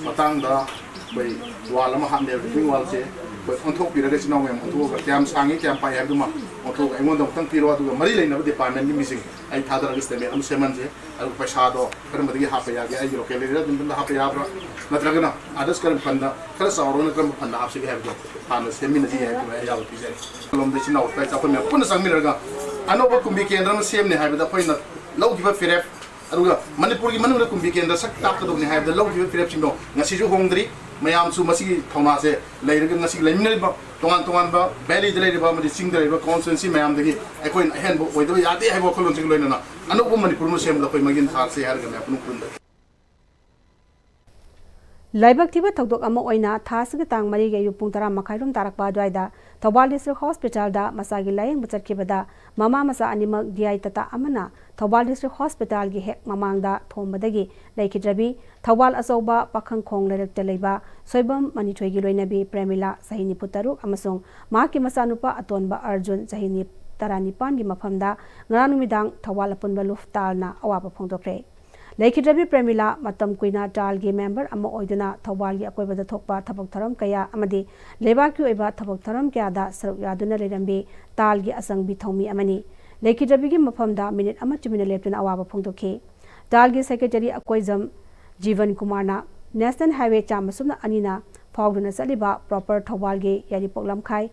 ꯃꯇꯥꯡꯗ ꯑꯩꯈꯣꯏ ꯋꯥꯜ ꯑꯃ ꯍꯥꯞꯅꯦꯕ, ꯔꯤꯇꯔꯅꯤꯡ ꯋꯥꯜꯁꯦ ꯑꯩꯈꯣꯏ ꯑꯣꯟꯊꯣꯛꯄꯤꯔꯒ, ꯏꯆꯤꯟ ꯏꯅꯥꯎ ꯃꯌꯥꯝ ꯑꯣꯟꯊꯣꯛꯑꯒ ꯀꯌꯥꯝ ꯁꯥꯡꯉꯤ, ꯀꯌꯥꯝ ꯄꯥꯛꯏ ꯍꯥꯏꯕꯗꯨꯃ ꯑꯣꯟꯊꯣꯛꯑꯒ ꯑꯩꯉꯣꯟꯗ ꯑꯃꯨꯛꯇꯪ ꯄꯤꯔꯣ, ꯑꯗꯨꯒ ꯃꯔꯤ ꯂꯩꯅꯕ ꯗꯤꯄꯥꯔꯠꯃꯦꯟꯒꯤ ꯃꯤꯁꯤꯡ ꯑꯩ ꯊꯥꯗꯔꯒ ꯁ꯭ꯇꯦꯠꯃꯦꯟ ꯑꯃ ꯁꯦꯝꯍꯟꯁꯦ꯫ ꯑꯗꯨꯒ ꯄꯩꯁꯥꯗꯣ ꯀꯔꯝꯕꯗꯒꯤ ꯍꯥꯞꯄ ꯌꯥꯒꯦ, ꯑꯩꯒꯤ ꯂꯣꯀꯦꯜ ꯑꯦꯔꯤꯌꯥ ꯑꯗꯨꯝ ꯍꯥꯞꯄ ꯌꯥꯕ꯭ꯔꯥ, ꯅꯠꯇ꯭ꯔꯒꯅ ꯑꯥꯗꯔꯁ ꯀꯔꯝꯕ ꯐꯟꯗ, ꯈꯔ ꯆꯥꯎꯔꯒꯅ ꯀꯔꯝꯕ ꯐꯟꯗ ꯍꯥꯞꯁꯤꯒꯦ ꯍꯥꯏꯕꯗꯣ ꯍꯥꯟꯅ ꯁꯦꯝꯃꯤꯟꯅꯁꯤ ꯍꯥꯏꯕꯗꯨ ꯑꯩ ꯑꯌꯥꯕ ꯄꯤꯖꯔꯤ꯫ ꯂꯣꯝꯗ ꯏꯆꯤꯟ ꯏꯅꯥꯎ ꯂꯩꯀꯥꯏ ꯑꯩꯈꯣꯏ ꯃꯌꯥꯝ ꯄꯨꯟꯅ ꯆꯪꯃꯤꯟꯅꯔꯒ ꯑꯅꯧꯕ ꯀꯨꯝꯕꯤ ꯀꯦꯟꯗ꯭ꯔ ꯑꯃ ꯁꯦꯝꯅꯤ ꯍꯥꯏꯕꯗ ꯑꯩꯈꯣꯏꯅ ꯂꯧꯈꯤꯕ ꯐꯤꯔꯦꯞ, ꯑꯗꯨꯒ ꯃꯅꯤꯄꯨꯔꯒꯤ ꯃꯅꯨꯡꯗ ꯀꯨꯝꯕꯤ ꯀꯦꯟꯗ꯭ꯔ ꯁꯛ ꯇꯥꯛꯀꯗꯕꯅꯤ ꯍꯥꯏꯕꯗ ꯂꯧꯈꯤꯕ ꯐꯤꯔꯦꯞꯁꯤꯡꯗꯣ ꯉꯁꯤꯁꯨ ꯍꯣꯡꯗ꯭ꯔꯤ꯫ ꯃꯌꯥꯝꯁꯨ ꯃꯁꯤꯒꯤ ꯊꯧꯅꯥꯁꯦ ꯂꯩꯔꯒ ꯉꯁꯤ ꯂꯩꯃꯤꯟꯅꯔꯤꯕ ꯇꯣꯉꯥꯟ ꯇꯣꯉꯥꯟꯕ ꯚꯦꯂꯤꯗ ꯂꯩꯔꯤꯕ ꯑꯃꯗꯤ ꯆꯤꯡꯗ ꯂꯩꯔꯤꯕ ꯀꯣꯟꯁꯇꯤꯇ꯭ꯋꯦꯟꯁꯤ ꯃꯌꯥꯝꯗꯒꯤ ꯑꯩꯈꯣꯏꯅ ꯑꯍꯦꯟꯕ ꯑꯣꯏꯗꯕ ꯌꯥꯗꯦ ꯍꯥꯏꯕ ꯋꯥꯈꯜꯂꯣꯟꯁꯤꯒ ꯂꯣꯏꯅꯅ ꯑꯅꯧꯕ ꯃꯅꯤꯄꯨꯔ ꯑꯃ ꯁꯦꯝꯕꯗ ꯑꯩꯈꯣꯏ ꯃꯥꯡꯖꯤꯜ ꯊꯥꯁꯤ ꯍꯥꯏꯔꯒ ꯃꯌꯥꯝ ꯄꯨꯟꯅ ꯈꯨꯔꯨꯝꯖꯔꯤ꯫ ꯂꯥꯏꯕꯛ ꯊꯤꯕ ꯊꯧꯗꯣꯛ ꯑꯃ ꯑꯣꯏꯅ ꯊꯥ ꯑꯁꯤꯒꯤ ꯇꯥꯡ ꯃꯔꯤꯒꯤ ꯑꯌꯨꯛ ꯄꯨꯡ ꯇꯔꯥ ꯃꯈꯥꯏꯔꯣꯝ ꯇꯥꯔꯛꯄ ꯑꯗꯨꯋꯥꯏꯗ ꯊꯧꯕꯥꯜ ꯗꯤꯁꯇ꯭ꯔꯤꯛ ꯍꯣꯁꯄꯤꯇꯥꯜꯗ ꯃꯆꯥꯒꯤ ꯂꯥꯌꯦꯡꯕ ꯆꯠꯈꯤꯕꯗ ꯃꯃꯥ ꯃꯆꯥ ꯑꯅꯤꯃꯛ ꯗꯤ ꯑꯥꯏ ꯇꯥꯇꯥ ꯑꯃꯅ ꯊꯧꯕꯥꯜ ꯗꯤꯁꯇ꯭ꯔꯤꯛ ꯍꯣꯁꯄꯤꯇꯥꯜꯒꯤ ꯍꯦꯛ ꯃꯃꯥꯡꯗ ꯊꯣꯝꯕꯗꯒꯤ ꯂꯩꯈꯤꯗ꯭ꯔꯕꯤ ꯊꯧꯕꯥꯜ ꯑꯆꯧꯕ ꯄꯥꯈꯪꯈꯣꯡ ꯂꯩꯔꯛꯇ ꯂꯩꯕ ꯁꯣꯏꯕꯝ ꯃꯅꯤꯊꯣꯏꯒꯤ ꯂꯣꯏꯅꯕꯤ ꯄ꯭ꯔꯦꯃꯤꯂꯥ, ꯆꯍꯤ ꯅꯤꯐꯨ ꯇꯔꯨꯛ, ꯑꯃꯁꯨꯡ ꯃꯍꯥꯛꯀꯤ ꯃꯆꯥꯅꯨꯄꯥ ꯑꯇꯣꯟꯕ ꯑꯔꯖꯨꯟ, ꯆꯍꯤ ꯅꯤ-, ꯇꯔꯥꯅꯤꯄꯥꯟꯒꯤ ꯃꯐꯝꯗ ꯉꯔꯥꯡ ꯅꯨꯃꯤꯗꯥꯡ ꯊꯧꯕꯥꯜ ꯑꯄꯨꯟꯕ ꯂꯨꯞ ꯇꯥꯜꯅ ꯑꯋꯥꯕ ꯐꯣꯡꯗꯣꯛꯈ꯭ꯔꯦ꯫ ꯂꯩꯈꯤꯗ꯭ꯔꯕꯤ ꯄ꯭ꯔꯦꯃꯤꯂꯥ ꯃꯇꯝ ꯀꯨꯏꯅ ꯇꯥꯜꯒꯤ ꯃꯦꯝꯕꯔ ꯑꯃ ꯑꯣꯏꯗꯨꯅ ꯊꯧꯕꯥꯜꯒꯤ ꯑꯀꯣꯏꯕꯗ ꯊꯣꯛꯄ ꯊꯕꯛ ꯊꯧꯔꯝ ꯀꯌꯥ ꯑꯃꯗꯤ ꯂꯩꯕꯥꯛꯀꯤ ꯑꯣꯏꯕ ꯊꯕꯛ ꯊꯧꯔꯝ ꯀꯌꯥꯗ ꯁꯔꯨꯛ ꯌꯥꯗꯨꯅ ꯂꯩꯔꯝꯕꯤ ꯇꯥꯜꯒꯤ ꯑꯆꯪꯕꯤ ꯊꯧꯃꯤ ꯑꯃꯅꯤ꯫ ꯂꯩꯈꯤꯗ꯭ꯔꯕꯤꯒꯤ ꯃꯐꯝꯗ ꯃꯤꯅꯤꯠ ꯑꯃ ꯇꯨꯃꯤꯟꯅ ꯂꯦꯞꯇꯨꯅ ꯑꯋꯥꯕ ꯐꯣꯡꯗꯣꯛꯈꯤ꯫ ꯇꯥꯜꯒꯤ ꯁꯦꯀ꯭ꯔꯦꯇꯔꯤ ꯑꯀꯣꯏꯖꯝ ꯖꯤꯕꯟ ꯀꯨꯃꯥꯔꯅ ꯅꯦꯁꯅꯦꯜ ꯍꯥꯏꯋꯦ ꯆꯥꯝꯃ ꯁꯨꯞꯅ ꯑꯅꯤꯅ ꯐꯥꯎꯗꯨꯅ ꯆꯠꯂꯤꯕ ꯄ꯭ꯔꯣꯄꯔ ꯊꯧꯕꯥꯜꯒꯤ ꯌꯥꯏꯔꯤꯄꯣꯛ ꯂꯝꯈꯥꯏ,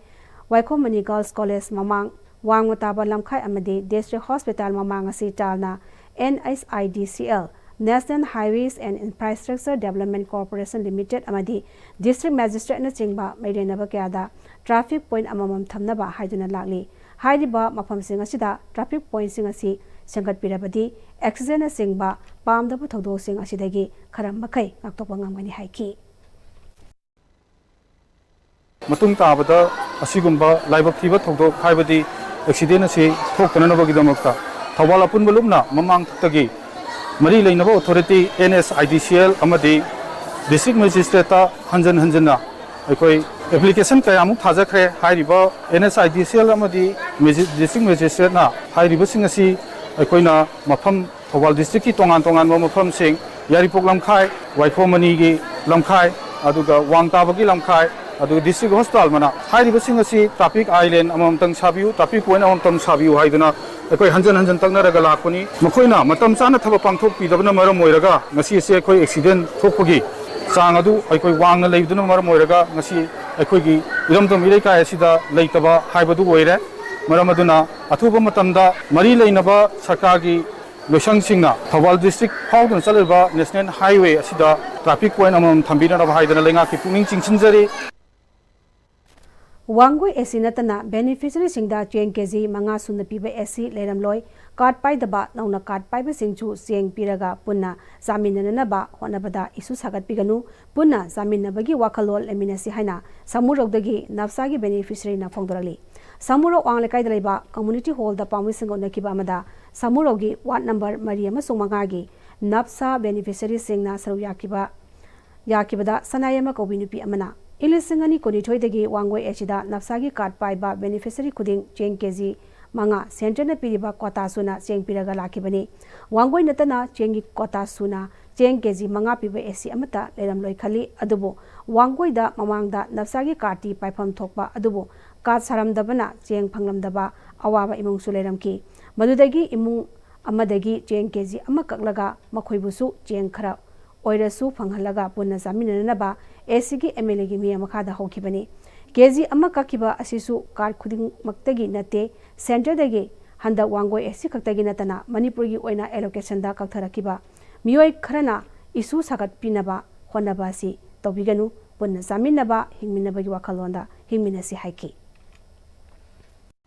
ꯋꯥꯏꯈꯣꯝ ꯃꯅꯤ ꯒꯔꯜꯁ ꯀꯣꯂꯦꯖ ꯃꯃꯥꯡ, ꯋꯥꯡꯃ ꯇꯥꯕ ꯂꯝꯈꯥꯏ ꯑꯃꯗꯤ ꯗꯤꯁꯇ꯭ꯔꯤꯛ ꯍꯣꯁꯄꯤꯇꯥꯜ ꯃꯃꯥꯡ ꯑꯁꯤ ꯇꯥꯜꯅ and H I D C L, National Highways and Infrastructure Development Corporation Limited ꯑꯃꯗꯤ ꯗꯤꯁꯇ꯭ꯔꯤꯛ ꯃꯦꯖꯤꯁꯇ꯭ꯔꯦꯠꯅꯆꯤꯡꯕ ꯃꯔꯤ ꯂꯩꯅꯕ ꯀꯌꯥꯗ ꯇ꯭ꯔꯥꯐꯤꯛ ꯄꯣꯏꯟꯠ ꯑꯃꯃꯝ ꯊꯝꯅꯕ ꯍꯥꯏꯗꯨꯅ ꯂꯥꯛꯂꯤ꯫ ꯍꯥꯏꯔꯤꯕ ꯃꯐꯝꯁꯤꯡ ꯑꯁꯤꯗ ꯇ꯭ꯔꯥꯐꯤꯛ ꯄꯣꯏꯟꯠꯁꯤꯡ ꯑꯁꯤ ꯁꯦꯝꯒꯠꯄꯤꯔꯕꯗꯤ ꯑꯦꯛꯁꯤꯗꯦꯟꯅꯆꯤꯡꯕ ꯄꯥꯝꯗꯕ ꯊꯧꯗꯣꯛꯁꯤꯡ ꯑꯁꯤꯗꯒꯤ ꯈꯔ ꯃꯈꯩ ꯉꯥꯛꯊꯣꯛꯄ ꯉꯝꯒꯅꯤ ꯍꯥꯏꯈꯤ꯫ ꯃꯇꯨꯡ ꯇꯥꯕꯗ ꯑꯁꯤꯒꯨꯝꯕ ꯂꯥꯏꯕꯛ ꯊꯤꯕ ꯊꯧꯗꯣꯛ ꯍꯥꯏꯕꯗꯤ ꯑꯦꯛꯁꯤꯗꯦꯟ ꯑꯁꯤ ꯊꯣꯛꯇꯅꯅꯕꯒꯤꯗꯃꯛꯇ ꯊꯧꯕꯥꯜ ꯑꯄꯨꯟꯕ ꯂꯨꯞꯅ ꯃꯃꯥꯡꯊꯛꯇꯒꯤ ꯃꯔꯤ ꯂꯩꯅꯕ authority, and S I D C L ꯑꯃꯗꯤ ꯗꯤꯁꯇ꯭ꯔꯤꯛ ꯃꯦꯖꯤꯁꯇ꯭ꯔꯦꯠꯇ ꯍꯟꯖꯟ ꯍꯟꯖꯟꯅ ꯑꯩꯈꯣꯏ ꯑꯦꯄ꯭ꯂꯤꯀꯦꯁꯟ ꯀꯌꯥꯃꯨꯛ ꯊꯥꯖꯈ꯭ꯔꯦ꯫ ꯍꯥꯏꯔꯤꯕ and S I D C L ꯑꯃꯗꯤ ꯃꯦꯖꯤ-, ꯗꯤꯁꯇ꯭ꯔꯤꯛ ꯃꯦꯖꯤꯁꯇ꯭ꯔꯦꯠꯅ ꯍꯥꯏꯔꯤꯕꯁꯤꯡ ꯑꯁꯤ ꯑꯩꯈꯣꯏꯅ ꯃꯐꯝ ꯊꯧꯕꯥꯜ ꯗꯤꯁꯇ꯭ꯔꯤꯛꯀꯤ ꯇꯣꯉꯥꯟ ꯇꯣꯉꯥꯟꯕ ꯃꯐꯝꯁꯤꯡ, ꯌꯥꯏꯔꯤꯄꯣꯛ ꯂꯝꯈꯥꯏ, ꯋꯥꯏꯈꯣꯝ ꯃꯅꯤꯒꯤ ꯂꯝꯈꯥꯏ, ꯑꯗꯨꯒ ꯋꯥꯡ ꯇꯥꯕꯒꯤ ꯂꯝꯈꯥꯏ, ꯑꯗꯨꯒ ꯗꯤꯁꯇ꯭ꯔꯤꯛ ꯍꯣꯁꯄꯤꯇꯥꯜ ꯃꯅꯥꯛ, ꯍꯥꯏꯔꯤꯕꯁꯤꯡ ꯑꯁꯤ ꯇ꯭ꯔꯥꯐꯤꯛ ꯑꯥꯏꯂꯦꯟ ꯑꯃꯃꯝꯇꯪ ꯁꯥꯕꯤꯌꯨ, ꯇ꯭ꯔꯥꯐꯤꯛ ꯄꯣꯏꯟꯠ ꯑꯃꯃꯝꯇꯪ ꯁꯥꯕꯤꯌꯨ ꯍꯥꯏꯗꯨꯅ ꯑꯩꯈꯣꯏ ꯍꯟꯖꯟ ꯍꯟꯖꯟ ꯇꯛꯅꯔꯒ ꯂꯥꯛꯄꯅꯤ꯫ ꯃꯈꯣꯏꯅ ꯃꯇꯝ ꯆꯥꯅ ꯊꯕꯛ ꯄꯥꯡꯊꯣꯛꯄꯤꯗꯕꯅ ꯃꯔꯝ ꯑꯣꯏꯔꯒ ꯉꯁꯤ ꯑꯁꯤ ꯑꯩꯈꯣꯏ ꯑꯦꯛꯁꯤꯗꯦꯟ ꯊꯣꯛꯄꯒꯤ ꯆꯥꯡ ꯑꯗꯨ ꯑꯩꯈꯣꯏ ꯋꯥꯡꯅ ꯂꯩꯕꯗꯨꯅ ꯃꯔꯝ ꯑꯣꯏꯔꯒ ꯉꯁꯤ ꯑꯩꯈꯣꯏꯒꯤ ꯏꯔꯝꯗꯝ ꯏꯔꯩꯀꯥꯏ ꯑꯁꯤꯗ ꯂꯩꯇꯕ ꯍꯥꯏꯕꯗꯨ ꯑꯣꯏꯔꯦ꯫ ꯃꯔꯝ ꯑꯗꯨꯅ ꯑꯊꯨꯕ ꯃꯇꯝꯗ ꯃꯔꯤ ꯂꯩꯅꯕ ꯁꯔꯀꯥꯔꯒꯤ ꯂꯣꯏꯁꯪꯁꯤꯡꯅ ꯊꯧꯕꯥꯜ ꯗꯤꯁꯇ꯭ꯔꯤꯛ ꯐꯥꯎꯗꯨꯅ ꯆꯠꯂꯤꯕ ꯅꯦꯁꯅꯦꯜ ꯍꯥꯏꯋꯦ ꯑꯁꯤꯗ ꯇ꯭ꯔꯥꯐꯤꯛ ꯄꯣꯏꯟꯠ ꯑꯃꯃꯝ ꯊꯝꯕꯤꯅꯅꯕ ꯍꯥꯏꯗꯅ ꯂꯩꯉꯥꯛꯀꯤ ꯄꯨꯛꯅꯤꯡ ꯆꯤꯡꯁꯤꯟꯖꯔꯤ꯫ ꯋꯥꯡꯒꯣꯏ ꯑꯦꯁ ꯁꯤ ꯅꯠꯇꯅ ꯕꯦꯅꯤꯐꯤꯁꯔꯤꯁꯤꯡꯗ ꯆꯦꯡ ꯀꯦ ꯖꯤ ꯃꯉꯥ ꯁꯨꯅ ꯄꯤꯕ ꯑꯦꯁ ꯁꯤ ꯂꯩꯔꯝꯂꯣꯏ꯫ ꯀꯥꯔꯗ ꯄꯥꯏꯗꯕ ꯅꯧꯅ ꯀꯥꯔꯗ ꯄꯥꯏꯕꯁꯤꯡꯁꯨ ꯆꯦꯡ ꯄꯤꯔꯒ ꯄꯨꯟꯅ ꯆꯥꯃꯤꯟꯅꯅꯕ ꯍꯣꯠꯅꯕꯗ ꯏꯁꯨ ꯁꯥꯒꯠꯄꯤꯒꯅꯨ꯫ ꯄꯨꯟꯅ ꯆꯥꯃꯤꯟꯅꯕꯒꯤ ꯋꯥꯈꯜꯂꯣꯟ ꯂꯩꯃꯤꯟꯅꯁꯤ ꯍꯥꯏꯅ ꯁꯥꯃꯨꯔꯧꯗꯒꯤ ꯅꯞꯁꯥꯒꯤ ꯕꯦꯅꯤꯐꯤꯁꯔꯤꯅ ꯐꯣꯡꯗꯣꯔꯛꯂꯤ꯫ ꯁꯥꯃꯨꯔꯧ ꯑꯋꯥꯡ ꯂꯩꯀꯥꯏꯗ ꯂꯩꯕ ꯀꯝꯃꯨꯅꯤꯇꯤ ꯍꯣꯜꯗ ꯄꯥꯎꯃꯤꯁꯤꯡꯒ ꯎꯅꯈꯤꯕ ꯑꯃꯗ ꯁꯥꯃꯨꯔꯧꯒꯤ ꯋꯥꯔꯗ ꯅꯝꯕꯔ ꯃꯔꯤ ꯑꯃꯁꯨꯡ ꯃꯉꯥꯒꯤ ꯅꯞꯁꯥ ꯕꯦꯅꯤꯐꯤꯁꯔꯤꯁꯤꯡꯅ ꯁꯔꯨꯛ ꯌꯥꯈꯤꯕ ꯌꯥꯈꯤꯕꯗ ꯁꯅꯥꯌꯥꯏꯃ ꯀꯧꯕꯤ ꯅꯨꯄꯤ ꯑꯃꯅ ꯏꯪ ꯂꯤꯁꯤꯡ ꯑꯅꯤ ꯀꯨꯟꯅꯤꯊꯣꯏꯗꯒꯤ ꯋꯥꯡꯒꯣꯏ ꯑꯦꯁ ꯁꯤꯗ ꯅꯞꯁꯥꯒꯤ ꯀꯥꯔꯗ ꯄꯥꯏꯕ ꯕꯦꯅꯤꯐꯤꯁꯔꯤ ꯈꯨꯗꯤꯡ ꯆꯦꯡ ꯀꯦ ꯖꯤ ꯃꯉꯥ ꯁꯦꯟꯇꯔꯅ ꯄꯤꯔꯤꯕ ꯀ꯭ꯋꯥꯇꯥ ꯁꯨꯅ ꯆꯦꯡ ꯄꯤꯔꯒ ꯂꯥꯛꯈꯤꯕꯅꯤ꯫ ꯋꯥꯡꯒꯣꯏ ꯅꯠꯇꯅ ꯆꯦꯡꯒꯤ ꯀ꯭ꯋꯥꯇꯥ ꯁꯨꯅ ꯆꯦꯡ ꯀꯦ ꯖꯤ ꯃꯉꯥ ꯄꯤꯕ ꯑꯦꯁ ꯁꯤ ꯑꯃꯠꯇ ꯂꯩꯔꯝꯂꯣꯏ ꯈꯜꯂꯤ꯫ ꯑꯗꯨꯕꯨ ꯋꯥꯡꯒꯣꯏꯗ ꯃꯃꯥꯡꯗ ꯅꯞꯁꯥꯒꯤ ꯀꯥꯔꯗꯇꯤ ꯄꯥꯏꯐꯝ ꯊꯣꯛꯄ ꯑꯗꯨꯕꯨ ꯀꯥꯔꯗ ꯁꯥꯔꯝꯗꯕꯅ ꯆꯦꯡ ꯐꯪꯂꯝꯗꯕ ꯑꯋꯥꯕ ꯏꯃꯨꯡꯁꯨ ꯂꯩꯔꯝꯈꯤ꯫ ꯃꯗꯨꯗꯒꯤ ꯏꯃꯨꯡ ꯑꯃꯗꯒꯤ ꯆꯦꯡ ꯀꯦ ꯖꯤ ꯑꯃ ꯀꯛꯂꯒ ꯃꯈꯣꯏꯕꯨꯁꯨ ꯆꯦꯡ ꯈꯔ ꯑꯣꯏꯔꯁꯨ ꯐꯪꯍꯜꯂꯒ ꯄꯨꯟꯅ ꯆꯥꯃꯤꯟꯅꯅꯕ ꯑꯦꯁ ꯁꯤꯒꯤ ꯑꯦꯝ ꯑꯦꯜ ꯑꯦꯒꯤ ꯃꯤꯠꯌꯦꯡ ꯃꯈꯥꯗ ꯍꯧꯈꯤꯕꯅꯤ꯫ ꯀꯦ ꯖꯤ ꯑꯃ ꯀꯛꯈꯤꯕ ꯑꯁꯤꯁꯨ ꯀꯥꯔꯗ ꯈꯨꯗꯤꯡꯃꯛꯇꯒꯤ ꯅꯠꯇꯦ, ꯁꯦꯟꯇꯔꯗꯒꯤ ꯍꯟꯗꯛ ꯋꯥꯡꯒꯣꯏ ꯑꯦꯁ ꯁꯤ ꯈꯛꯇꯒꯤ ꯅꯠꯇꯅ ꯃꯅꯤꯄꯨꯔꯒꯤ ꯑꯣꯏꯅ ꯑꯦꯂꯣꯀꯦꯁꯟꯗ ꯀꯛꯊꯔꯛꯈꯤꯕ ꯃꯤꯑꯣꯏ ꯈꯔꯅ ꯏꯁꯨ ꯁꯥꯒꯠꯄꯤꯅꯕ ꯍꯣꯠꯅꯕ ꯑꯁꯤ ꯇꯧꯕꯤꯒꯅꯨ꯫ ꯄꯨꯟꯅ ꯆꯥꯃꯤꯟꯅꯕ, ꯍꯤꯡꯃꯤꯟꯅꯕꯒꯤ ꯋꯥꯈꯜꯂꯣꯟꯗ ꯍꯤꯡꯃꯤꯟꯅꯁꯤ ꯍꯥꯏꯈꯤ꯫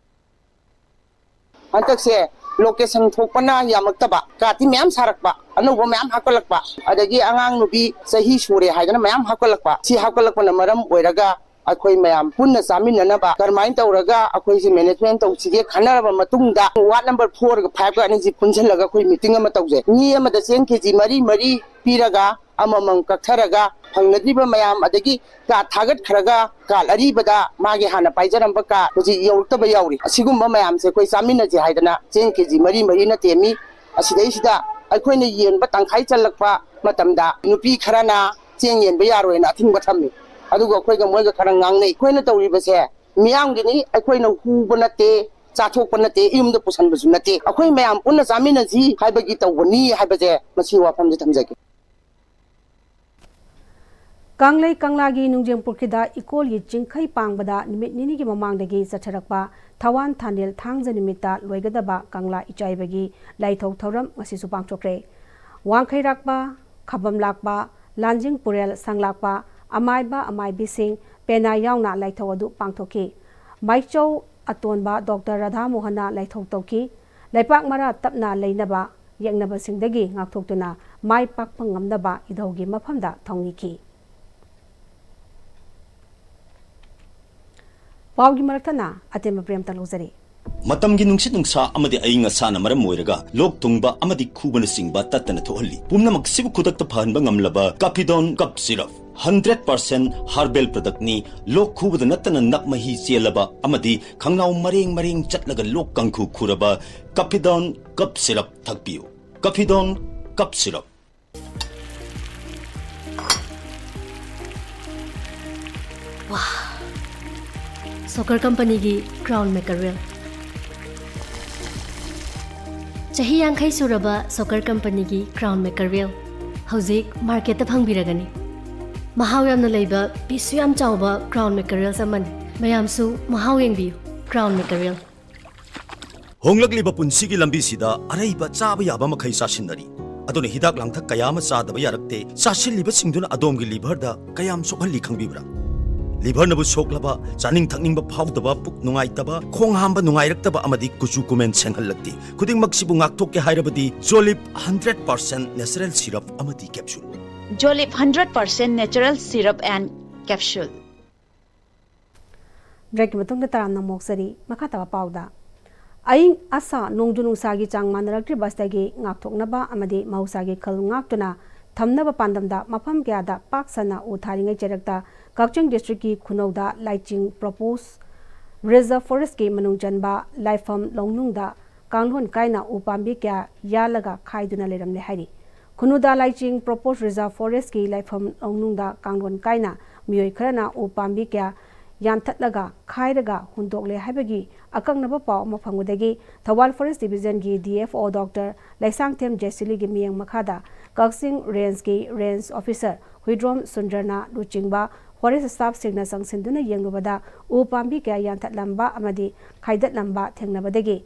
ꯍꯟꯗꯛꯁꯦ ꯂꯣꯀꯦꯁꯟ ꯊꯣꯛꯄꯅ ꯌꯥꯝꯃꯛꯇꯕ, ꯀꯥꯔꯗꯇꯤ ꯃꯌꯥꯝ ꯁꯥꯔꯛꯄ, ꯑꯅꯧꯕ ꯃꯌꯥꯝ ꯍꯥꯞꯀꯠꯂꯛꯄ, ꯑꯗꯒꯤ ꯑꯉꯥꯡ ꯅꯨꯄꯤ ꯆꯍꯤ ꯁꯨꯔꯦ ꯍꯥꯏꯗꯅ ꯃꯌꯥꯝ ꯍꯥꯞꯀꯠꯂꯛꯄ, ꯁꯤ ꯍꯥꯞꯀꯠꯂꯛꯄꯅ ꯃꯔꯝ ꯑꯣꯏꯔꯒ ꯑꯩꯈꯣꯏ ꯃꯌꯥꯝ ꯄꯨꯟꯅ ꯆꯥꯃꯤꯟꯅꯅꯕ ꯀꯔꯝꯍꯥꯏꯅ ꯇꯧꯔꯒ ꯑꯩꯈꯣꯏꯁꯦ ꯃꯦꯅꯦꯖꯃꯦꯟ ꯇꯧꯁꯤꯒꯦ ꯈꯟꯅꯔꯕ ꯃꯇꯨꯡꯗ ꯋꯥꯔꯗ ꯅꯝꯕꯔ ꯐꯣꯔꯒ ꯐꯥꯏꯚꯀ ꯑꯅꯤꯁꯤ ꯄꯨꯟꯁꯤꯜꯂꯒ ꯑꯩꯈꯣꯏ ꯃꯤꯇꯤꯡ ꯑꯃ ꯇꯧꯖꯩ꯫ ꯃꯤ ꯑꯃꯗ ꯆꯦꯡ ꯀꯦ ꯖꯤ ꯃꯔꯤ ꯃꯔꯤ ꯄꯤꯔꯒ ꯑꯃꯃꯝ ꯀꯛꯊꯔꯒ ꯐꯪꯅꯗ꯭ꯔꯤꯕ ꯃꯌꯥꯝ, ꯑꯗꯒꯤ ꯀꯥꯔꯗ ꯊꯥꯒꯠꯈ꯭ꯔꯒ ꯀꯥꯔꯗ ꯑꯔꯤꯕꯗ ꯃꯥꯒꯤ ꯍꯥꯟꯅ ꯄꯥꯏꯖꯔꯝꯕ ꯀꯥꯔꯗ ꯍꯧꯖꯤꯛ ꯌꯧꯔꯛꯇꯕ ꯌꯥꯎꯔꯤ꯫ ꯑꯁꯤꯒꯨꯝꯕ ꯃꯌꯥꯝꯁꯦ ꯑꯩꯈꯣꯏ ꯆꯥꯃꯤꯟꯅꯁꯦ ꯍꯥꯏꯗꯅ ꯆꯦꯡ ꯀꯦ ꯖꯤ ꯃꯔꯤ ꯃꯔꯤꯅ ꯇꯦꯝꯃꯤ꯫ ꯑꯁꯤꯗꯩꯁꯤꯗ ꯑꯩꯈꯣꯏꯅ ꯌꯦꯟꯕ ꯇꯪꯈꯥꯏ ꯆꯜꯂꯛꯄ ꯃꯇꯝꯗ ꯅꯨꯄꯤ ꯈꯔꯅ ꯆꯦꯡ ꯌꯦꯟꯕ ꯌꯥꯔꯣꯏꯅ ꯑꯊꯤꯡꯕ ꯊꯝꯃꯤ꯫ ꯑꯗꯨꯒ ꯑꯩꯈꯣꯏꯒ ꯃꯣꯏꯒ ꯈꯔ ꯉꯥꯡꯅꯩ꯫ ꯑꯩꯈꯣꯏꯅ ꯇꯧꯔꯤꯕꯁꯦ ꯃꯤꯌꯥꯝꯒꯤꯅꯤ, ꯑꯩꯈꯣꯏꯅ ꯍꯨꯕ ꯅꯠꯇꯦ, ꯆꯥꯊꯣꯛꯄ ꯅꯠꯇꯦ, ꯌꯨꯝꯗ ꯄꯨꯁꯟꯕꯁꯨ ꯅꯠꯇꯦ꯫ ꯑꯩꯈꯣꯏ ꯃꯌꯥꯝ ꯄꯨꯟꯅ ꯆꯥꯃꯤꯟꯅꯁꯤ ꯍꯥꯏꯕꯒꯤ ꯇꯧꯕꯅꯤ ꯍꯥꯏꯕꯁꯦ ꯃꯁꯤ ꯋꯥꯐꯝꯁꯦ ꯊꯝꯖꯒꯦ꯫ ꯀꯪꯂꯩ ꯀꯪꯂꯥꯒꯤ ꯅꯨꯡꯖꯦꯡ ꯄꯨꯈ꯭ꯔꯤꯗ ꯏꯀꯣꯜꯒꯤ ꯆꯤꯡꯈꯩ ꯄꯥꯡꯕꯗ ꯅꯨꯃꯤꯠ ꯅꯤꯅꯤꯒꯤ ꯃꯃꯥꯡꯗꯒꯤ ꯆꯠꯊꯔꯛꯄ ꯊꯋꯥꯟ ꯊꯥꯅꯤꯜ ꯊꯥꯡꯖ ꯅꯨꯃꯤꯠꯇ ꯂꯣꯏꯒꯗꯕ ꯀꯪꯂꯥ ꯏꯆꯥꯏꯕꯒꯤ ꯂꯥꯏꯊꯧ ꯊꯧꯔꯝ ꯉꯁꯤꯁꯨ ꯄꯥꯡꯊꯣꯛꯈ꯭ꯔꯦ꯫ ꯋꯥꯡꯈꯩꯔꯥꯛꯄ, ꯈꯥꯕꯝ ꯂꯥꯛꯄ, ꯂꯥꯟꯖꯤꯡ ꯄꯨꯔꯦꯜ ꯁꯪꯂꯥꯛꯄ, ꯑꯃꯥꯏꯕ ꯑꯃꯥꯏꯕꯤꯁꯤꯡ, ꯄꯦꯅꯥ ꯌꯥꯎꯅ ꯂꯥꯏꯊꯧ ꯑꯗꯨ ꯄꯥꯡꯊꯣꯛꯈꯤ꯫ ꯃꯥꯏꯆꯧ ꯑꯇꯣꯟꯕ ꯗꯣꯛꯇꯔ ꯔꯥꯙꯥ ꯃꯣꯍꯟꯅ ꯂꯥꯏꯊꯧ ꯇꯧꯈꯤ꯫ ꯂꯩꯄꯥꯛ ꯃꯔꯥ ꯇꯞꯅ ꯂꯩꯅꯕ ꯌꯦꯛꯅꯕꯁꯤꯡꯗꯒꯤ ꯉꯥꯛꯊꯣꯛꯇꯨꯅ ꯃꯥꯏ ꯄꯥꯛꯄ ꯉꯝꯅꯕ ꯏꯙꯧꯒꯤ ꯃꯐꯝꯗ ꯊꯧꯅꯤꯈꯤ꯫ ꯄꯥꯎꯒꯤ ꯃꯔꯛꯇꯅ ꯑꯇꯦꯟꯕ ꯄ꯭ꯔꯦꯝꯇ ꯂꯧꯖꯔꯤ꯫ ꯃꯇꯝꯒꯤ ꯅꯨꯡꯁꯤꯠ ꯅꯨꯡꯁꯥ ꯑꯃꯗꯤ ꯑꯏꯪ ꯑꯁꯥꯅ ꯃꯔꯝ ꯑꯣꯏꯔꯒ ꯂꯣꯛ ꯊꯨꯡꯕ ꯑꯃꯗꯤ ꯈꯨꯕꯅꯆꯤꯡꯕ ꯇꯠꯇꯅ ꯊꯣꯛꯍꯜꯂꯤ꯫ ꯄꯨꯝꯅꯃꯛꯁꯤꯕꯨ ꯈꯨꯗꯛꯇ ꯐꯍꯟꯕ ꯉꯝꯂꯕ ꯀꯥꯐꯤꯗꯣꯟ ꯀꯞ ꯁꯤꯔꯞ, ꯍꯟꯗ꯭ꯔꯦꯠ ꯄꯥꯔꯁꯦꯟ ꯍꯥꯔꯕꯦꯜ ꯄ꯭ꯔꯗꯛꯅꯤ꯫ ꯂꯣꯛ ꯈꯨꯕꯗ ꯅꯠꯇꯅ ꯅꯞ ꯃꯍꯤ ꯆꯦꯜꯂꯕ ꯑꯃꯗꯤ ꯈꯪꯅꯥꯎ ꯃꯔꯦꯡ ꯃꯔꯦꯡ ꯆꯠꯂꯒ ꯂꯣꯛ ꯀꯥꯡꯈꯨ ꯈꯨꯔꯕ ꯀꯥꯐꯤꯗꯣꯟ ꯀꯞ ꯁꯤꯔꯞ ꯊꯛꯄꯤꯌꯨ꯫ ꯀꯥꯐꯤꯗꯣꯟ ꯀꯞ ꯁꯤꯔꯞ꯫ ꯋꯥ! ꯁꯣꯀꯔ ꯀꯝꯄꯅꯤꯒꯤ ꯀ꯭ꯔꯥꯎꯟ ꯃꯦꯀꯔꯦꯜ꯫ ꯆꯍꯤ ꯌꯥꯡꯈꯩ ꯁꯨꯔꯕ ꯁꯣꯀꯔ ꯀꯝꯄꯅꯤꯒꯤ ꯀ꯭ꯔꯥꯎꯟ ꯃꯦꯀꯔꯦꯜ ꯍꯧꯖꯤꯛ ꯃꯥꯔꯀꯦꯠꯇ ꯐꯪꯕꯤꯔꯒꯅꯤ꯫ ꯃꯍꯥꯎ ꯌꯥꯝꯅ ꯂꯩꯕ, ꯄꯤꯁꯁꯨ ꯌꯥꯝ ꯆꯥꯎꯕ ꯀ꯭ꯔꯥꯎꯟ ꯃꯦꯀꯔꯦꯜꯁ ꯑꯃꯅꯤ꯫ ꯃꯌꯥꯝꯁꯨ ꯃꯍꯥꯎ ꯌꯦꯡꯕꯤꯌꯨ꯫ ꯀ꯭ꯔꯥꯎꯟ ꯃꯦꯀꯔꯦꯜ꯫ ꯍꯣꯡꯂꯛꯂꯤꯕ ꯄꯨꯟꯁꯤꯒꯤ ꯂꯝꯕꯤꯁꯤꯗ ꯑꯔꯩꯕ ꯆꯥꯕ ꯌꯥꯕ ꯃꯈꯩ ꯆꯥꯁꯤꯟꯅꯔꯤ꯫ ꯑꯗꯨꯅ ꯍꯤꯗꯥꯛ ꯂꯥꯡꯊꯛ ꯀꯌꯥ ꯑꯃ ꯆꯥꯗꯕ ꯌꯥꯔꯛꯇꯦ꯫ ꯆꯥꯁꯤꯜꯂꯤꯕꯁꯤꯡꯗꯨꯅ ꯑꯗꯣꯝꯒꯤ ꯂꯤꯚꯔꯗ ꯀꯌꯥꯝ ꯁꯣꯛꯍꯜꯂꯤ ꯈꯪꯕꯤꯕ꯭ꯔꯥ? ꯂꯤꯚꯔꯅꯕꯨ ꯁꯣꯛꯂꯕ, ꯆꯥꯅꯤꯡ ꯊꯛꯅꯤꯡꯕ ꯐꯥꯎꯗꯕ, ꯄꯨꯛ ꯅꯨꯡꯉꯥꯏꯇꯕ, ꯈꯣꯡ ꯍꯥꯝꯕ ꯅꯨꯡꯉꯥꯏꯔꯛꯇꯕ ꯑꯃꯗꯤ ꯀꯨꯆꯨ ꯀꯨꯃꯦꯟ ꯁꯦꯡꯍꯜꯂꯛꯇꯦ꯫ ꯈꯨꯗꯤꯡꯃꯛꯁꯤꯕꯨ ꯉꯥꯛꯊꯣꯛꯀꯦ ꯍꯥꯏꯔꯕꯗꯤ ꯖꯣꯂꯤꯞ ꯍꯟꯗ꯭ꯔꯦꯠ ꯄꯥꯔꯁꯦꯟ natural syrup ꯑꯃꯗꯤ capsule꯫ Jolip hundred percent natural syrup and capsule. ꯕ꯭ꯔꯦꯛꯀꯤ ꯃꯇꯨꯡꯗ ꯇꯔꯥꯝꯅ ꯑꯃꯨꯛ ꯑꯣꯛꯆꯔꯤ꯫ ꯃꯈꯥ ꯇꯥꯕ ꯄꯥꯎꯗ, ꯑꯏꯪ ꯑꯁꯥ ꯅꯣꯡꯖꯨ ꯅꯨꯡꯁꯥꯒꯤ ꯆꯥꯡ ꯃꯥꯟꯅꯔꯛꯇ꯭ꯔꯤꯕ ꯑꯁꯤꯗꯒꯤ ꯉꯥꯛꯊꯣꯛꯅꯕ ꯑꯃꯗꯤ ꯃꯍꯧꯁꯥꯒꯤ ꯈꯜ ꯉꯥꯛꯇꯨꯅ ꯊꯝꯅꯕ ꯄꯥꯟꯗꯝꯗ ꯃꯐꯝ ꯀꯌꯥꯗ ꯄꯥꯛ ꯁꯟꯅ ꯎ ꯊꯥꯔꯤꯉꯩ ꯆꯩꯔꯛꯇ ꯀꯛꯆꯤꯡ districtꯀꯤ ꯈꯨꯅꯧꯗ ꯂꯥꯏꯆꯤꯡ proposed reserve forestꯀꯤ ꯃꯅꯨꯡ ꯆꯟꯕ ꯂꯥꯏꯐꯝ ꯂꯧꯅꯨꯡꯗ ꯀꯥꯡꯂꯣꯟ ꯀꯥꯏꯅ ꯎ ꯄꯥꯝꯕꯤ ꯀꯌꯥ ꯌꯥꯜꯂꯒ ꯈꯥꯏꯗꯨꯅ ꯂꯩꯔꯝꯂꯦ ꯍꯥꯏꯔꯤ꯫ ꯈꯨꯅꯨꯗ ꯂꯥꯏꯆꯤꯡ proposed reserve forestꯀꯤ ꯂꯥꯏꯐꯝ ꯂꯧꯅꯨꯡꯗ ꯀꯥꯡꯂꯣꯟ ꯀꯥꯏꯅ ꯃꯤꯑꯣꯏ ꯈꯔꯅ ꯎ ꯄꯥꯝꯕꯤ ꯀꯌꯥ ꯌꯥꯟꯊꯠꯂꯒ ꯈꯥꯏꯔꯒ ꯍꯨꯟꯗꯣꯛꯂꯦ ꯍꯥꯏꯕꯒꯤ ꯑꯀꯛꯅꯕ ꯄꯥꯎ ꯑꯃ ꯐꯪꯕꯗꯒꯤ ꯊꯧꯕꯥꯜ forest divisionꯒꯤ DFO ꯗꯣꯛꯇꯔ ꯂꯩꯁꯥꯡꯊꯦꯝ ꯖꯦꯁꯤꯂꯤꯒꯤ ꯃꯤꯠꯌꯦꯡ ꯃꯈꯥꯗ ꯀꯛꯆꯤꯡ rangeꯀꯤ range officer ꯍꯨꯏꯗ꯭ꯔꯣꯝ ꯁꯨꯟꯗ꯭ꯔꯅ ꯂꯨꯆꯤꯡꯕ forest staffꯁꯤꯡꯅ ꯆꯪꯁꯤꯟꯗꯨꯅ ꯌꯦꯡꯂꯨꯕꯗ ꯎ ꯄꯥꯝꯕꯤ ꯀꯌꯥ ꯌꯥꯟꯊꯠꯂꯝꯕ ꯑꯃꯗꯤ ꯈꯥꯏꯗꯠꯂꯝꯕ ꯊꯦꯡꯅꯕꯗꯒꯤ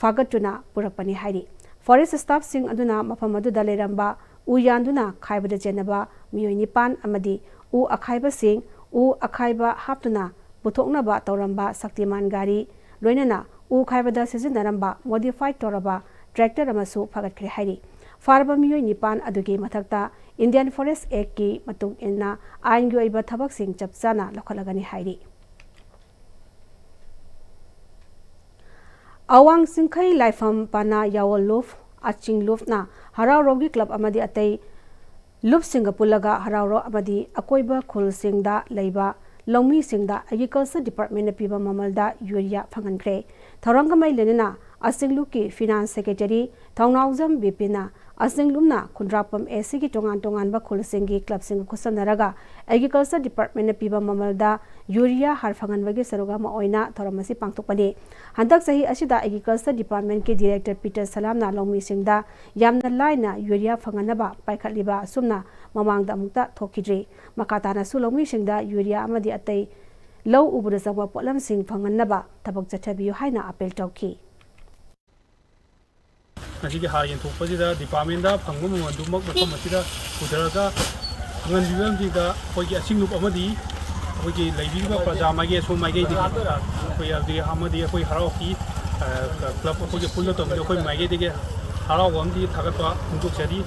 ꯐꯥꯒꯠꯇꯨꯅ ꯄꯨꯔꯛꯄꯅꯤ ꯍꯥꯏꯔꯤ꯫ Forest staffꯁꯤꯡ ꯑꯗꯨꯅ ꯃꯐꯝ ꯑꯗꯨꯗ ꯂꯩꯔꯝꯕ ꯎ ꯌꯥꯟꯗꯨꯅ ꯈꯥꯏꯕꯗ ꯆꯦꯟꯅꯕ ꯃꯤꯑꯣꯏ ꯅꯤꯄꯥꯟ ꯑꯃꯗꯤ ꯎ ꯑꯈꯥꯏꯕꯁꯤꯡ ꯎ ꯑꯈꯥꯏꯕ ꯍꯥꯞꯇꯨꯅ ꯄꯨꯊꯣꯛꯅꯕ ꯇꯧꯔꯝꯕ ꯁꯛꯇꯤꯃꯥꯟ ꯒꯥꯔꯤ, ꯂꯣꯏꯅꯅ ꯎ ꯈꯥꯏꯕꯗ ꯁꯤꯖꯤꯟꯅꯔꯝꯕ modified ꯇꯧꯔꯕ tractor ꯑꯃꯁꯨ ꯐꯥꯒꯠꯈ꯭ꯔꯦ ꯍꯥꯏꯔꯤ꯫ ꯐꯥꯔꯕ ꯃꯤꯑꯣꯏ ꯅꯤꯄꯥꯟ ꯑꯗꯨꯒꯤ ꯃꯊꯛꯇ Indian Forest Act ꯀꯤ ꯃꯇꯨꯡ ꯏꯟꯅ ꯑꯥꯏꯟꯒꯤ ꯑꯣꯏꯕ ꯊꯕꯛꯁꯤꯡ ꯆꯞ ꯆꯥꯅ ꯂꯧꯈꯠꯂꯒꯅꯤ ꯍꯥꯏꯔꯤ꯫ ꯑꯋꯥꯡ ꯆꯤꯡꯈꯩ ꯂꯥꯏꯐꯝ ꯄꯅꯥ ꯌꯥꯋꯣꯜ ꯂꯨꯞ, ꯑꯆꯤꯡ ꯂꯨꯞꯅ ꯍꯔꯥꯎꯔꯣꯝꯒꯤ club ꯑꯃꯗꯤ ꯑꯇꯩ ꯂꯨꯞꯁꯤꯡꯒ ꯄꯨꯜꯂꯒ ꯍꯔꯥꯎꯔꯣꯝ ꯑꯃꯗꯤ ꯑꯀꯣꯏꯕ ꯈꯨꯜꯁꯤꯡꯗ ꯂꯩꯕ ꯂꯧꯃꯤꯁꯤꯡꯗ Agriculture Department ꯅ ꯄꯤꯕ ꯃꯃꯜꯗ ꯌꯨꯔꯤꯌꯥ ꯐꯪꯍꯟꯈ꯭ꯔꯦ꯫ ꯊꯧꯔꯝꯒ ꯃꯔꯤ ꯂꯩꯅꯅ ꯑꯆꯤꯡ ꯂꯨꯞꯀꯤ Finance Secretary ꯊꯧꯅꯥꯎꯖꯝ ꯕꯤꯄꯤꯟꯅ ꯑꯆꯤꯡ ꯂꯨꯞꯅ ꯈꯨꯟꯗ꯭ꯔꯥꯛꯄꯝ AC ꯒꯤ ꯇꯣꯉꯥꯟ ꯇꯣꯉꯥꯟꯕ ꯈꯨꯜꯁꯤꯡꯒꯤ club ꯁꯤꯡꯒ ꯈꯨꯠꯁꯝꯅꯔꯒ Agriculture Department ꯅ ꯄꯤꯕ ꯃꯃꯜꯗ ꯌꯨꯔꯤꯌꯥ ꯍꯥꯔ ꯐꯪꯍꯟꯕꯒꯤ ꯁꯔꯨꯛ ꯑꯃ ꯑꯣꯏꯅ ꯊꯧꯔꯝ ꯑꯁꯤ ꯄꯥꯡꯊꯣꯛꯄꯅꯤ꯫ ꯍꯟꯗꯛ ꯆꯍꯤ ꯑꯁꯤꯗ Agriculture Department ꯀꯤ Director ꯄꯤꯇꯔ ꯁꯂꯥꯝꯅ ꯂꯧꯃꯤꯁꯤꯡꯗ ꯌꯥꯝꯅ ꯂꯥꯏꯅ ꯌꯨꯔꯤꯌꯥ ꯐꯪꯍꯟꯅꯕ ꯄꯥꯏꯈꯠꯂꯤꯕ ꯑꯁꯨꯝꯅ ꯃꯃꯥꯡꯗ ꯑꯃꯨꯛꯇ ꯊꯣꯛꯈꯤꯗ꯭ꯔꯤ꯫ ꯃꯈꯥ ꯇꯥꯅꯁꯨ ꯂꯧꯃꯤꯁꯤꯡꯗ ꯌꯨꯔꯤꯌꯥ ꯑꯃꯗꯤ ꯑꯇꯩ ꯂꯧ ꯎꯕꯗ ꯆꯪꯕ ꯄꯣꯠꯂꯝꯁꯤꯡ ꯐꯪꯍꯟꯅꯕ ꯊꯕꯛ ꯆꯠꯊꯕꯤꯌꯨ ꯍꯥꯏꯅ appeal ꯇꯧꯈꯤ꯫ ꯉꯁꯤꯒꯤ ꯍꯥꯔ ꯌꯦꯟꯊꯣꯛꯄꯁꯤꯗ department ꯗ ꯐꯪꯕ ꯃꯃꯜꯗꯨꯃꯛ ꯃꯐꯝ ꯑꯁꯤꯗ ꯄꯨꯊꯔꯒ ꯐꯪꯍꯟꯕꯤꯕ ꯑꯃꯗꯤ ꯑꯩꯈꯣꯏꯒꯤ ꯑꯆꯤꯡ ꯂꯨꯞ ꯑꯃꯗꯤ ꯑꯩꯈꯣꯏꯒꯤ ꯂꯩꯕꯤꯔꯤꯕ ꯄ꯭ꯔꯖꯥ ꯃꯥꯏꯀꯩ ꯑꯁꯣꯝ ꯃꯥꯏꯀꯩꯗꯒꯤ ꯑꯩꯈꯣꯏ ꯑꯗꯒꯤ ꯑꯃꯗꯤ ꯑꯩꯈꯣꯏ ꯍꯔꯥꯎꯀꯤ club ꯑꯩꯈꯣꯏꯒꯤ ꯄꯨꯟꯅ ꯇꯧꯃꯤꯟꯅ ꯑꯩꯈꯣꯏ ꯃꯥꯏꯀꯩꯗꯒꯤ ꯍꯔꯥꯎꯕ ꯑꯃꯗꯤ ꯊꯥꯒꯠꯄ ꯐꯣꯡꯗꯣꯛꯆꯔꯤ꯫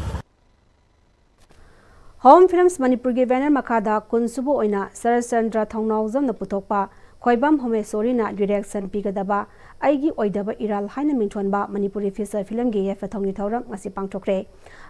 Home Films ꯃꯅꯤꯄꯨꯔꯒꯤ banner ꯃꯈꯥꯗ ꯀꯨꯟ ꯁꯨꯕ ꯑꯣꯏꯅ ꯁꯔꯠꯆꯟꯗ꯭ꯔ ꯊꯧꯅꯥꯎꯖꯝꯅ ꯄꯨꯊꯣꯛꯄ ꯈꯣꯏꯕꯝ ꯍꯣꯃꯦꯁꯣꯔꯤꯅ direction ꯄꯤꯒꯗꯕ ꯑꯩꯒꯤ ꯑꯣꯏꯗꯕ ꯏꯔꯥꯜ ꯍꯥꯏꯅ ꯃꯤꯡꯊꯣꯟꯕ ꯃꯅꯤꯄꯨꯔꯤ feature film ꯒꯤ ꯌꯥꯏꯐ ꯊꯧꯅꯤ ꯊꯧꯔꯝ ꯉꯁꯤ ꯄꯥꯡꯊꯣꯛꯈ꯭ꯔꯦ꯫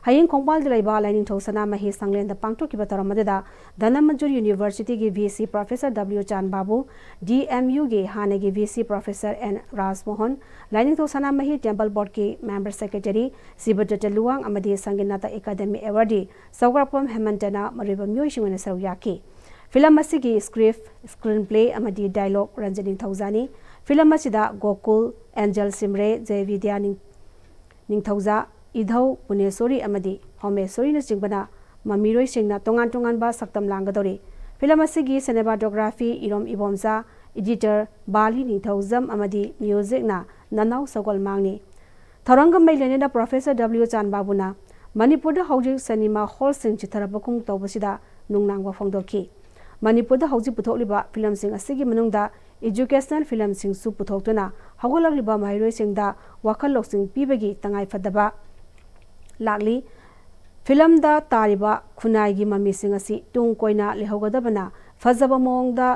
ꯍꯌꯦꯡ ꯈꯣꯡꯕꯥꯜꯗ ꯂꯩꯕ ꯂꯥꯏꯅꯤꯡꯊꯧ ꯁꯅꯥꯃꯍꯤ ꯁꯪꯂꯦꯟꯗ ꯄꯥꯡꯊꯣꯛꯈꯤꯕ ꯊꯧꯔꯝ ꯑꯗꯨꯗ ꯙꯅꯃꯟꯖꯨꯔ University ꯒꯤ V C Professor W ꯆꯥꯟꯕꯥꯕꯨ, D M U ꯒꯤ ꯍꯥꯟꯅꯒꯤ V C Professor N ꯔꯥꯖꯃꯣꯍꯟ, ꯂꯥꯏꯅꯤꯡꯊꯧ ꯁꯅꯥꯃꯍꯤ Temple Board ꯀꯤ Member Secretary ꯁꯤꯕꯗꯠꯇ ꯂꯨꯋꯥꯡ ꯑꯃꯗꯤ ꯁꯪꯒꯤꯠ ꯅꯥꯇꯛ ꯑꯦꯀꯥꯗꯦꯃꯤ awardee ꯆꯧꯒ꯭ꯔꯥꯛꯄꯝ ꯍꯦꯃꯟꯇꯅ ꯃꯔꯨꯑꯣꯏꯕ ꯃꯤꯑꯣꯏꯁꯤꯡ ꯑꯣꯏꯅ ꯁꯔꯨꯛ ꯌꯥꯈꯤ꯫ Film ꯑꯁꯤꯒꯤ script, screenplay ꯑꯃꯗꯤ dialogue ꯔꯟꯖꯤꯠ ꯅꯤꯡꯊꯧꯖꯥꯅꯤ꯫ Film ꯑꯁꯤꯗ ꯒꯣꯀꯨꯜ, ꯑꯦꯟꯖꯦꯜ ꯁꯤꯝꯔꯦ, ꯖꯌꯕꯤꯗ꯭ꯌꯥ ꯅꯤꯡ-, ꯅꯤꯡꯊꯧꯖꯥ, ꯏꯙꯧ ꯄꯨꯅꯦꯁꯣꯔꯤ ꯑꯃꯗꯤ ꯍꯣꯃꯦꯁꯣꯔꯤꯅꯆꯤꯡꯕꯅ ꯃꯃꯤꯔꯣꯏꯁꯤꯡꯅ ꯇꯣꯉꯥꯟ ꯇꯣꯉꯥꯟꯕ ꯁꯛꯇꯝ ꯂꯥꯡꯒꯗꯧꯔꯤ꯫ Film ꯑꯁꯤꯒꯤ cinematography ꯏꯔꯣꯝ ꯏꯕꯣꯝꯆꯥ, editor ꯕꯥꯂꯤ ꯅꯤꯡꯊꯧꯖꯝ ꯑꯃꯗꯤ musicꯅ ꯅꯅꯥꯎ ꯁꯒꯣꯜ ꯃꯥꯡꯅꯤ꯫ ꯊꯧꯔꯝꯒ ꯃꯔꯤ ꯂꯩꯅꯅ Professor W ꯆꯥꯟꯕꯥꯕꯨꯅ ꯃꯅꯤꯄꯨꯔꯗ ꯍꯧꯖꯤꯛ cinema hallꯁꯤꯡ ꯆꯤꯊꯔꯛꯄꯒꯨꯝ ꯇꯧꯕꯁꯤꯗ ꯅꯨꯡꯅꯥꯡꯕ ꯐꯣꯡꯗꯣꯛꯈꯤ꯫ ꯃꯅꯤꯄꯨꯔꯗ ꯍꯧꯖꯤꯛ ꯄꯨꯊꯣꯛꯂꯤꯕ ꯐꯤꯂꯝꯁꯤꯡ ꯑꯁꯤꯒꯤ ꯃꯅꯨꯡꯗ educational ꯐꯤꯂꯝꯁꯤꯡꯁꯨ ꯄꯨꯊꯣꯛꯇꯨꯅ ꯍꯧꯒꯠꯂꯛꯂꯤꯕ ꯃꯍꯩꯔꯣꯏꯁꯤꯡꯗ ꯋꯥꯈꯜ ꯂꯧꯁꯤꯡ ꯄꯤꯕꯒꯤ ꯇꯉꯥꯏꯐꯗꯕ ꯂꯥꯛꯂꯤ꯫ ꯐꯤꯂꯝꯗ ꯇꯥꯔꯤꯕ ꯈꯨꯟꯅꯥꯏꯒꯤ ꯃꯃꯤꯁꯤꯡ ꯑꯁꯤ ꯇꯨꯡ ꯀꯣꯏꯅ ꯂꯩꯍꯧꯒꯗꯕꯅ ꯐꯖꯕ ꯃꯑꯣꯡꯗ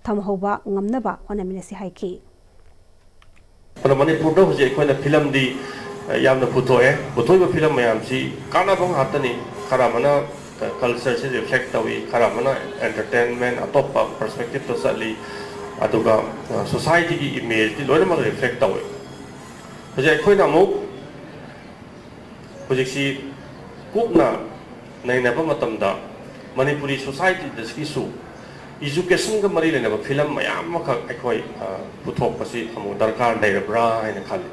ꯊꯝꯍꯧꯕ ꯉꯝꯅꯕ ꯍꯣꯠꯅꯃꯤꯟꯅꯁꯤ ꯍꯥꯏꯈꯤ꯫ ꯑꯗꯣ ꯃꯅꯤꯄꯨꯔꯗ ꯍꯧꯖꯤꯛ ꯑꯩꯈꯣꯏꯅ ꯐꯤꯂꯝꯗꯤ ꯌꯥꯝꯅ ꯄꯨꯊꯣꯛꯑꯦ꯫ ꯄꯨꯊꯣꯛꯏꯕ ꯐꯤꯂꯝ ꯃꯌꯥꯝꯁꯤ ꯀꯥꯟꯅꯕ ꯉꯥꯛꯇꯅꯤ꯫ ꯈꯔ ꯑꯃꯅ ꯀꯜꯆꯔꯁꯤ ꯔꯤꯐ꯭ꯂꯦꯛ ꯇꯧꯏ, ꯈꯔ ꯑꯃꯅ ꯑꯦꯟꯇꯔꯇꯦꯟꯃꯦꯟ, ꯑꯇꯣꯞꯄ ꯄꯔꯁꯄꯦꯛꯇꯤꯞꯇ ꯆꯠꯂꯤ, ꯑꯗꯨꯒ ꯁꯣꯁꯥꯏꯇꯤꯒꯤ ꯏꯃꯦꯖꯇꯤ ꯂꯣꯏꯅꯃꯛ ꯔꯤꯐ꯭ꯂꯦꯛ ꯇꯧꯏ꯫ ꯍꯧꯖꯤꯛ ꯑꯩꯈꯣꯏꯅ ꯑꯃꯨꯛ ꯍꯧꯖꯤꯛꯁꯤ ꯀꯨꯞꯅ ꯅꯩꯅꯕ ꯃꯇꯝꯗ ꯃꯅꯤꯄꯨꯔꯤ ꯁꯣꯁꯥꯏꯇꯤꯗꯁꯨ ꯏꯖꯨꯀꯦꯁꯟꯒ ꯃꯔꯤ ꯂꯩꯅꯕ ꯐꯤꯂꯝ ꯃꯌꯥꯝ ꯑꯃꯈꯛ ꯑꯩꯈꯣꯏ ꯄꯨꯊꯣꯛꯄꯁꯤ ꯑꯃꯨꯛ ꯗꯔꯀꯥꯔ ꯂꯩꯔꯕ꯭ꯔꯥ ꯍꯥꯏꯅ ꯈꯜꯂꯤ꯫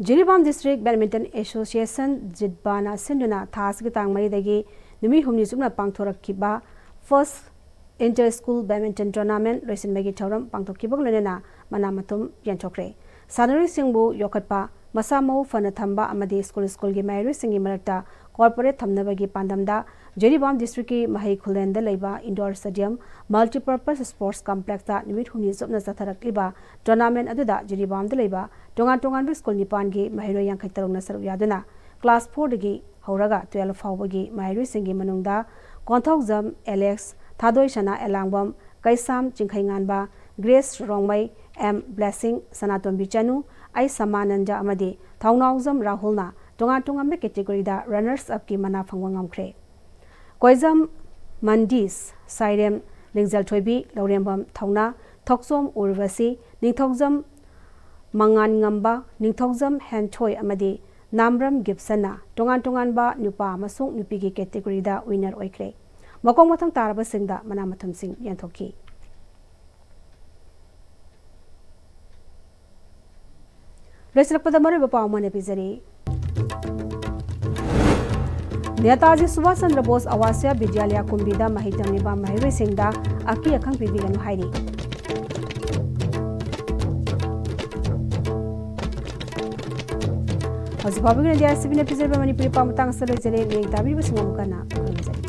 ꯖꯤꯔꯤꯕꯥꯝ ꯗꯤꯁꯇ꯭ꯔꯤꯛ ꯕꯦꯗꯃꯤꯟꯇꯟ ꯑꯦꯁꯣꯁꯤꯌꯦꯁꯟ, ꯖꯤꯠꯕꯥꯅ ꯁꯤꯟꯗꯨꯅ ꯊꯥ ꯑꯁꯤꯒꯤ ꯇꯥꯡ ꯃꯔꯤꯗꯒꯤ ꯅꯨꯃꯤꯠ ꯍꯨꯝꯅꯤ ꯆꯨꯞꯅ ꯄꯥꯡꯊꯣꯔꯛꯈꯤꯕ first inter school badminton tournament ꯂꯣꯏꯁꯤꯟꯕꯒꯤ ꯊꯧꯔꯝ ꯄꯥꯡꯊꯣꯛꯈꯤꯕꯒ ꯂꯣꯏꯅꯅ ꯃꯅꯥ ꯃꯊꯨꯝ ꯌꯦꯟꯊꯣꯛꯈ꯭ꯔꯦ꯫ ꯁꯥꯟꯅꯔꯣꯏꯁꯤꯡꯕꯨ ꯌꯣꯛꯈꯠꯄ, ꯃꯁꯥ ꯃꯎ ꯐꯅ ꯊꯝꯕ ꯑꯃꯗꯤ ꯁ꯭ꯀꯨꯜ ꯁ꯭ꯀꯨꯜꯒꯤ ꯃꯍꯩꯔꯣꯏꯁꯤꯡꯒꯤ ꯃꯔꯛꯇ ꯀꯣꯔꯄꯣꯔꯦꯠ ꯊꯝꯅꯕꯒꯤ ꯄꯥꯟꯗꯝꯗ ꯖꯤꯔꯤꯕꯥꯝ ꯗꯤꯁꯇ꯭ꯔꯤꯛꯀꯤ ꯃꯍꯩ ꯈꯨꯂꯦꯟꯗ ꯂꯩꯕ ꯏꯟꯗꯣꯔ ꯁ꯭ꯇꯦꯗꯤꯌꯝ ꯃꯜꯇꯤꯄꯔꯄꯁ ꯁ꯭ꯄꯣꯔꯠꯁ ꯀꯝꯄ꯭ꯂꯦꯛꯁꯇ ꯅꯨꯃꯤꯠ ꯍꯨꯝꯅꯤ ꯆꯨꯞꯅ ꯆꯠꯊꯔꯛꯂꯤꯕ ꯇꯣꯔꯅꯥꯃꯦꯟꯠ ꯑꯗꯨꯗ ꯖꯤꯔꯤꯕꯥꯝꯗ ꯂꯩꯕ ꯇꯣꯉꯥꯟ ꯇꯣꯉꯥꯟꯕ ꯁ꯭ꯀꯨꯜ ꯅꯤꯄꯥꯟꯒꯤ ꯃꯍꯩꯔꯣꯏ ꯌꯥꯡꯈꯩ ꯇꯔꯨꯛꯅ ꯁꯔꯨꯛ ꯌꯥꯗꯨꯅ ꯀ꯭ꯂꯥꯁ ꯐꯣꯔꯗꯒꯤ ꯍꯧꯔꯒ ꯇꯨꯋꯦꯜꯐ ꯐꯥꯎꯕꯒꯤ ꯃꯍꯩꯔꯣꯏꯁꯤꯡꯒꯤ ꯃꯅꯨꯡꯗ Konthoujam Alex, Thadoisana Elangbam, Keisham Chingkheinganba, Grace Rongmei, M Blessing, Sanatombi Chanu, ꯑꯩ ꯁꯃꯥꯅꯟꯗ ꯑꯃꯗꯤ ꯊꯧꯅꯥꯎꯖꯝ ꯔꯥꯍꯨꯜꯅ ꯇꯣꯉꯥꯟ ꯇꯣꯉꯥꯟꯕ ꯀꯦꯇꯦꯒꯣꯔꯤꯗ ꯔꯟꯅꯔꯁ ꯑꯞꯀꯤ ꯃꯅꯥ ꯐꯪꯕ ꯉꯝꯈ꯭ꯔꯦ꯫ ꯀꯣꯏꯖꯝ ꯃꯟꯗꯤꯁ, ꯁꯥꯏꯔꯦꯝ ꯂꯤꯡꯖꯦꯜꯊꯣꯏꯕꯤ, ꯂꯧꯔꯦꯝꯕꯝ ꯊꯧꯅꯥ, ꯊꯣꯛꯆꯣꯝ ꯎꯔꯕꯁꯤ, ꯅꯤꯡꯊꯧꯖꯝ ꯃꯉꯥꯟꯉꯝꯕ, ꯅꯤꯡꯊꯧꯖꯝ ꯍꯦꯟꯊꯣꯏ ꯑꯃꯗꯤ ꯅꯥꯝꯕ꯭ꯔꯝ ꯒꯤꯞꯁꯟꯅ ꯇꯣꯉꯥꯟ ꯇꯣꯉꯥꯟꯕ ꯅꯨꯄꯥ ꯑꯃꯁꯨꯡ ꯅꯨꯄꯤꯒꯤ ꯀꯦꯇꯦꯒꯣꯔꯤꯗ ꯋꯤꯅꯔ ꯑꯣꯏꯈ꯭ꯔꯦ꯫ ꯃꯈꯣꯡ ꯃꯊꯪ ꯇꯥꯔꯕꯁꯤꯡꯗ ꯃꯅꯥ ꯃꯊꯨꯝꯁꯤꯡ ꯌꯦꯟꯊꯣꯛꯈꯤ꯫ ꯂꯣꯏꯁꯤꯜꯂꯛꯄꯗ ꯃꯔꯨꯑꯣꯏꯕ ꯄꯥꯎ ꯑꯃ ꯍꯥꯟꯅ ꯄꯤꯖꯔꯤ꯫ ꯅꯦꯇꯥꯖꯤ ꯁꯨꯚꯥꯁ ꯆꯟꯗ꯭ꯔ ꯕꯣꯁ ꯑꯋꯥꯁ꯭ꯌ ꯕꯤꯗ꯭ꯌꯥꯂꯌ ꯀꯨꯝꯕꯤꯗ ꯃꯍꯩ ꯇꯝꯂꯤꯕ ꯃꯍꯩꯔꯣꯏꯁꯤꯡꯗ ꯑꯀꯤ ꯑꯈꯪ ꯄꯤꯕꯤꯒꯅꯨ ꯍꯥꯏꯔꯤ꯫ ꯍꯧꯖꯤꯛ ꯐꯥꯎꯕꯒꯤ ꯑꯣꯏꯅꯗꯤ ꯑꯥꯏ ꯑꯦꯁ ꯁꯤ ꯕꯤꯅ ꯄꯤꯖꯔꯤꯕ ꯃꯅꯤꯄꯨꯔꯤ ꯄꯥꯎ ꯃꯇꯥꯡ ꯑꯁꯤꯗ ꯂꯣꯏꯖꯔꯦ꯫ ꯃꯤꯠꯌꯦꯡ ꯇꯥꯕꯤꯔꯤꯕꯁꯤꯡ ꯑꯃꯨꯛ ꯍꯟꯅ ꯈꯨꯔꯨꯝꯖꯔꯤ꯫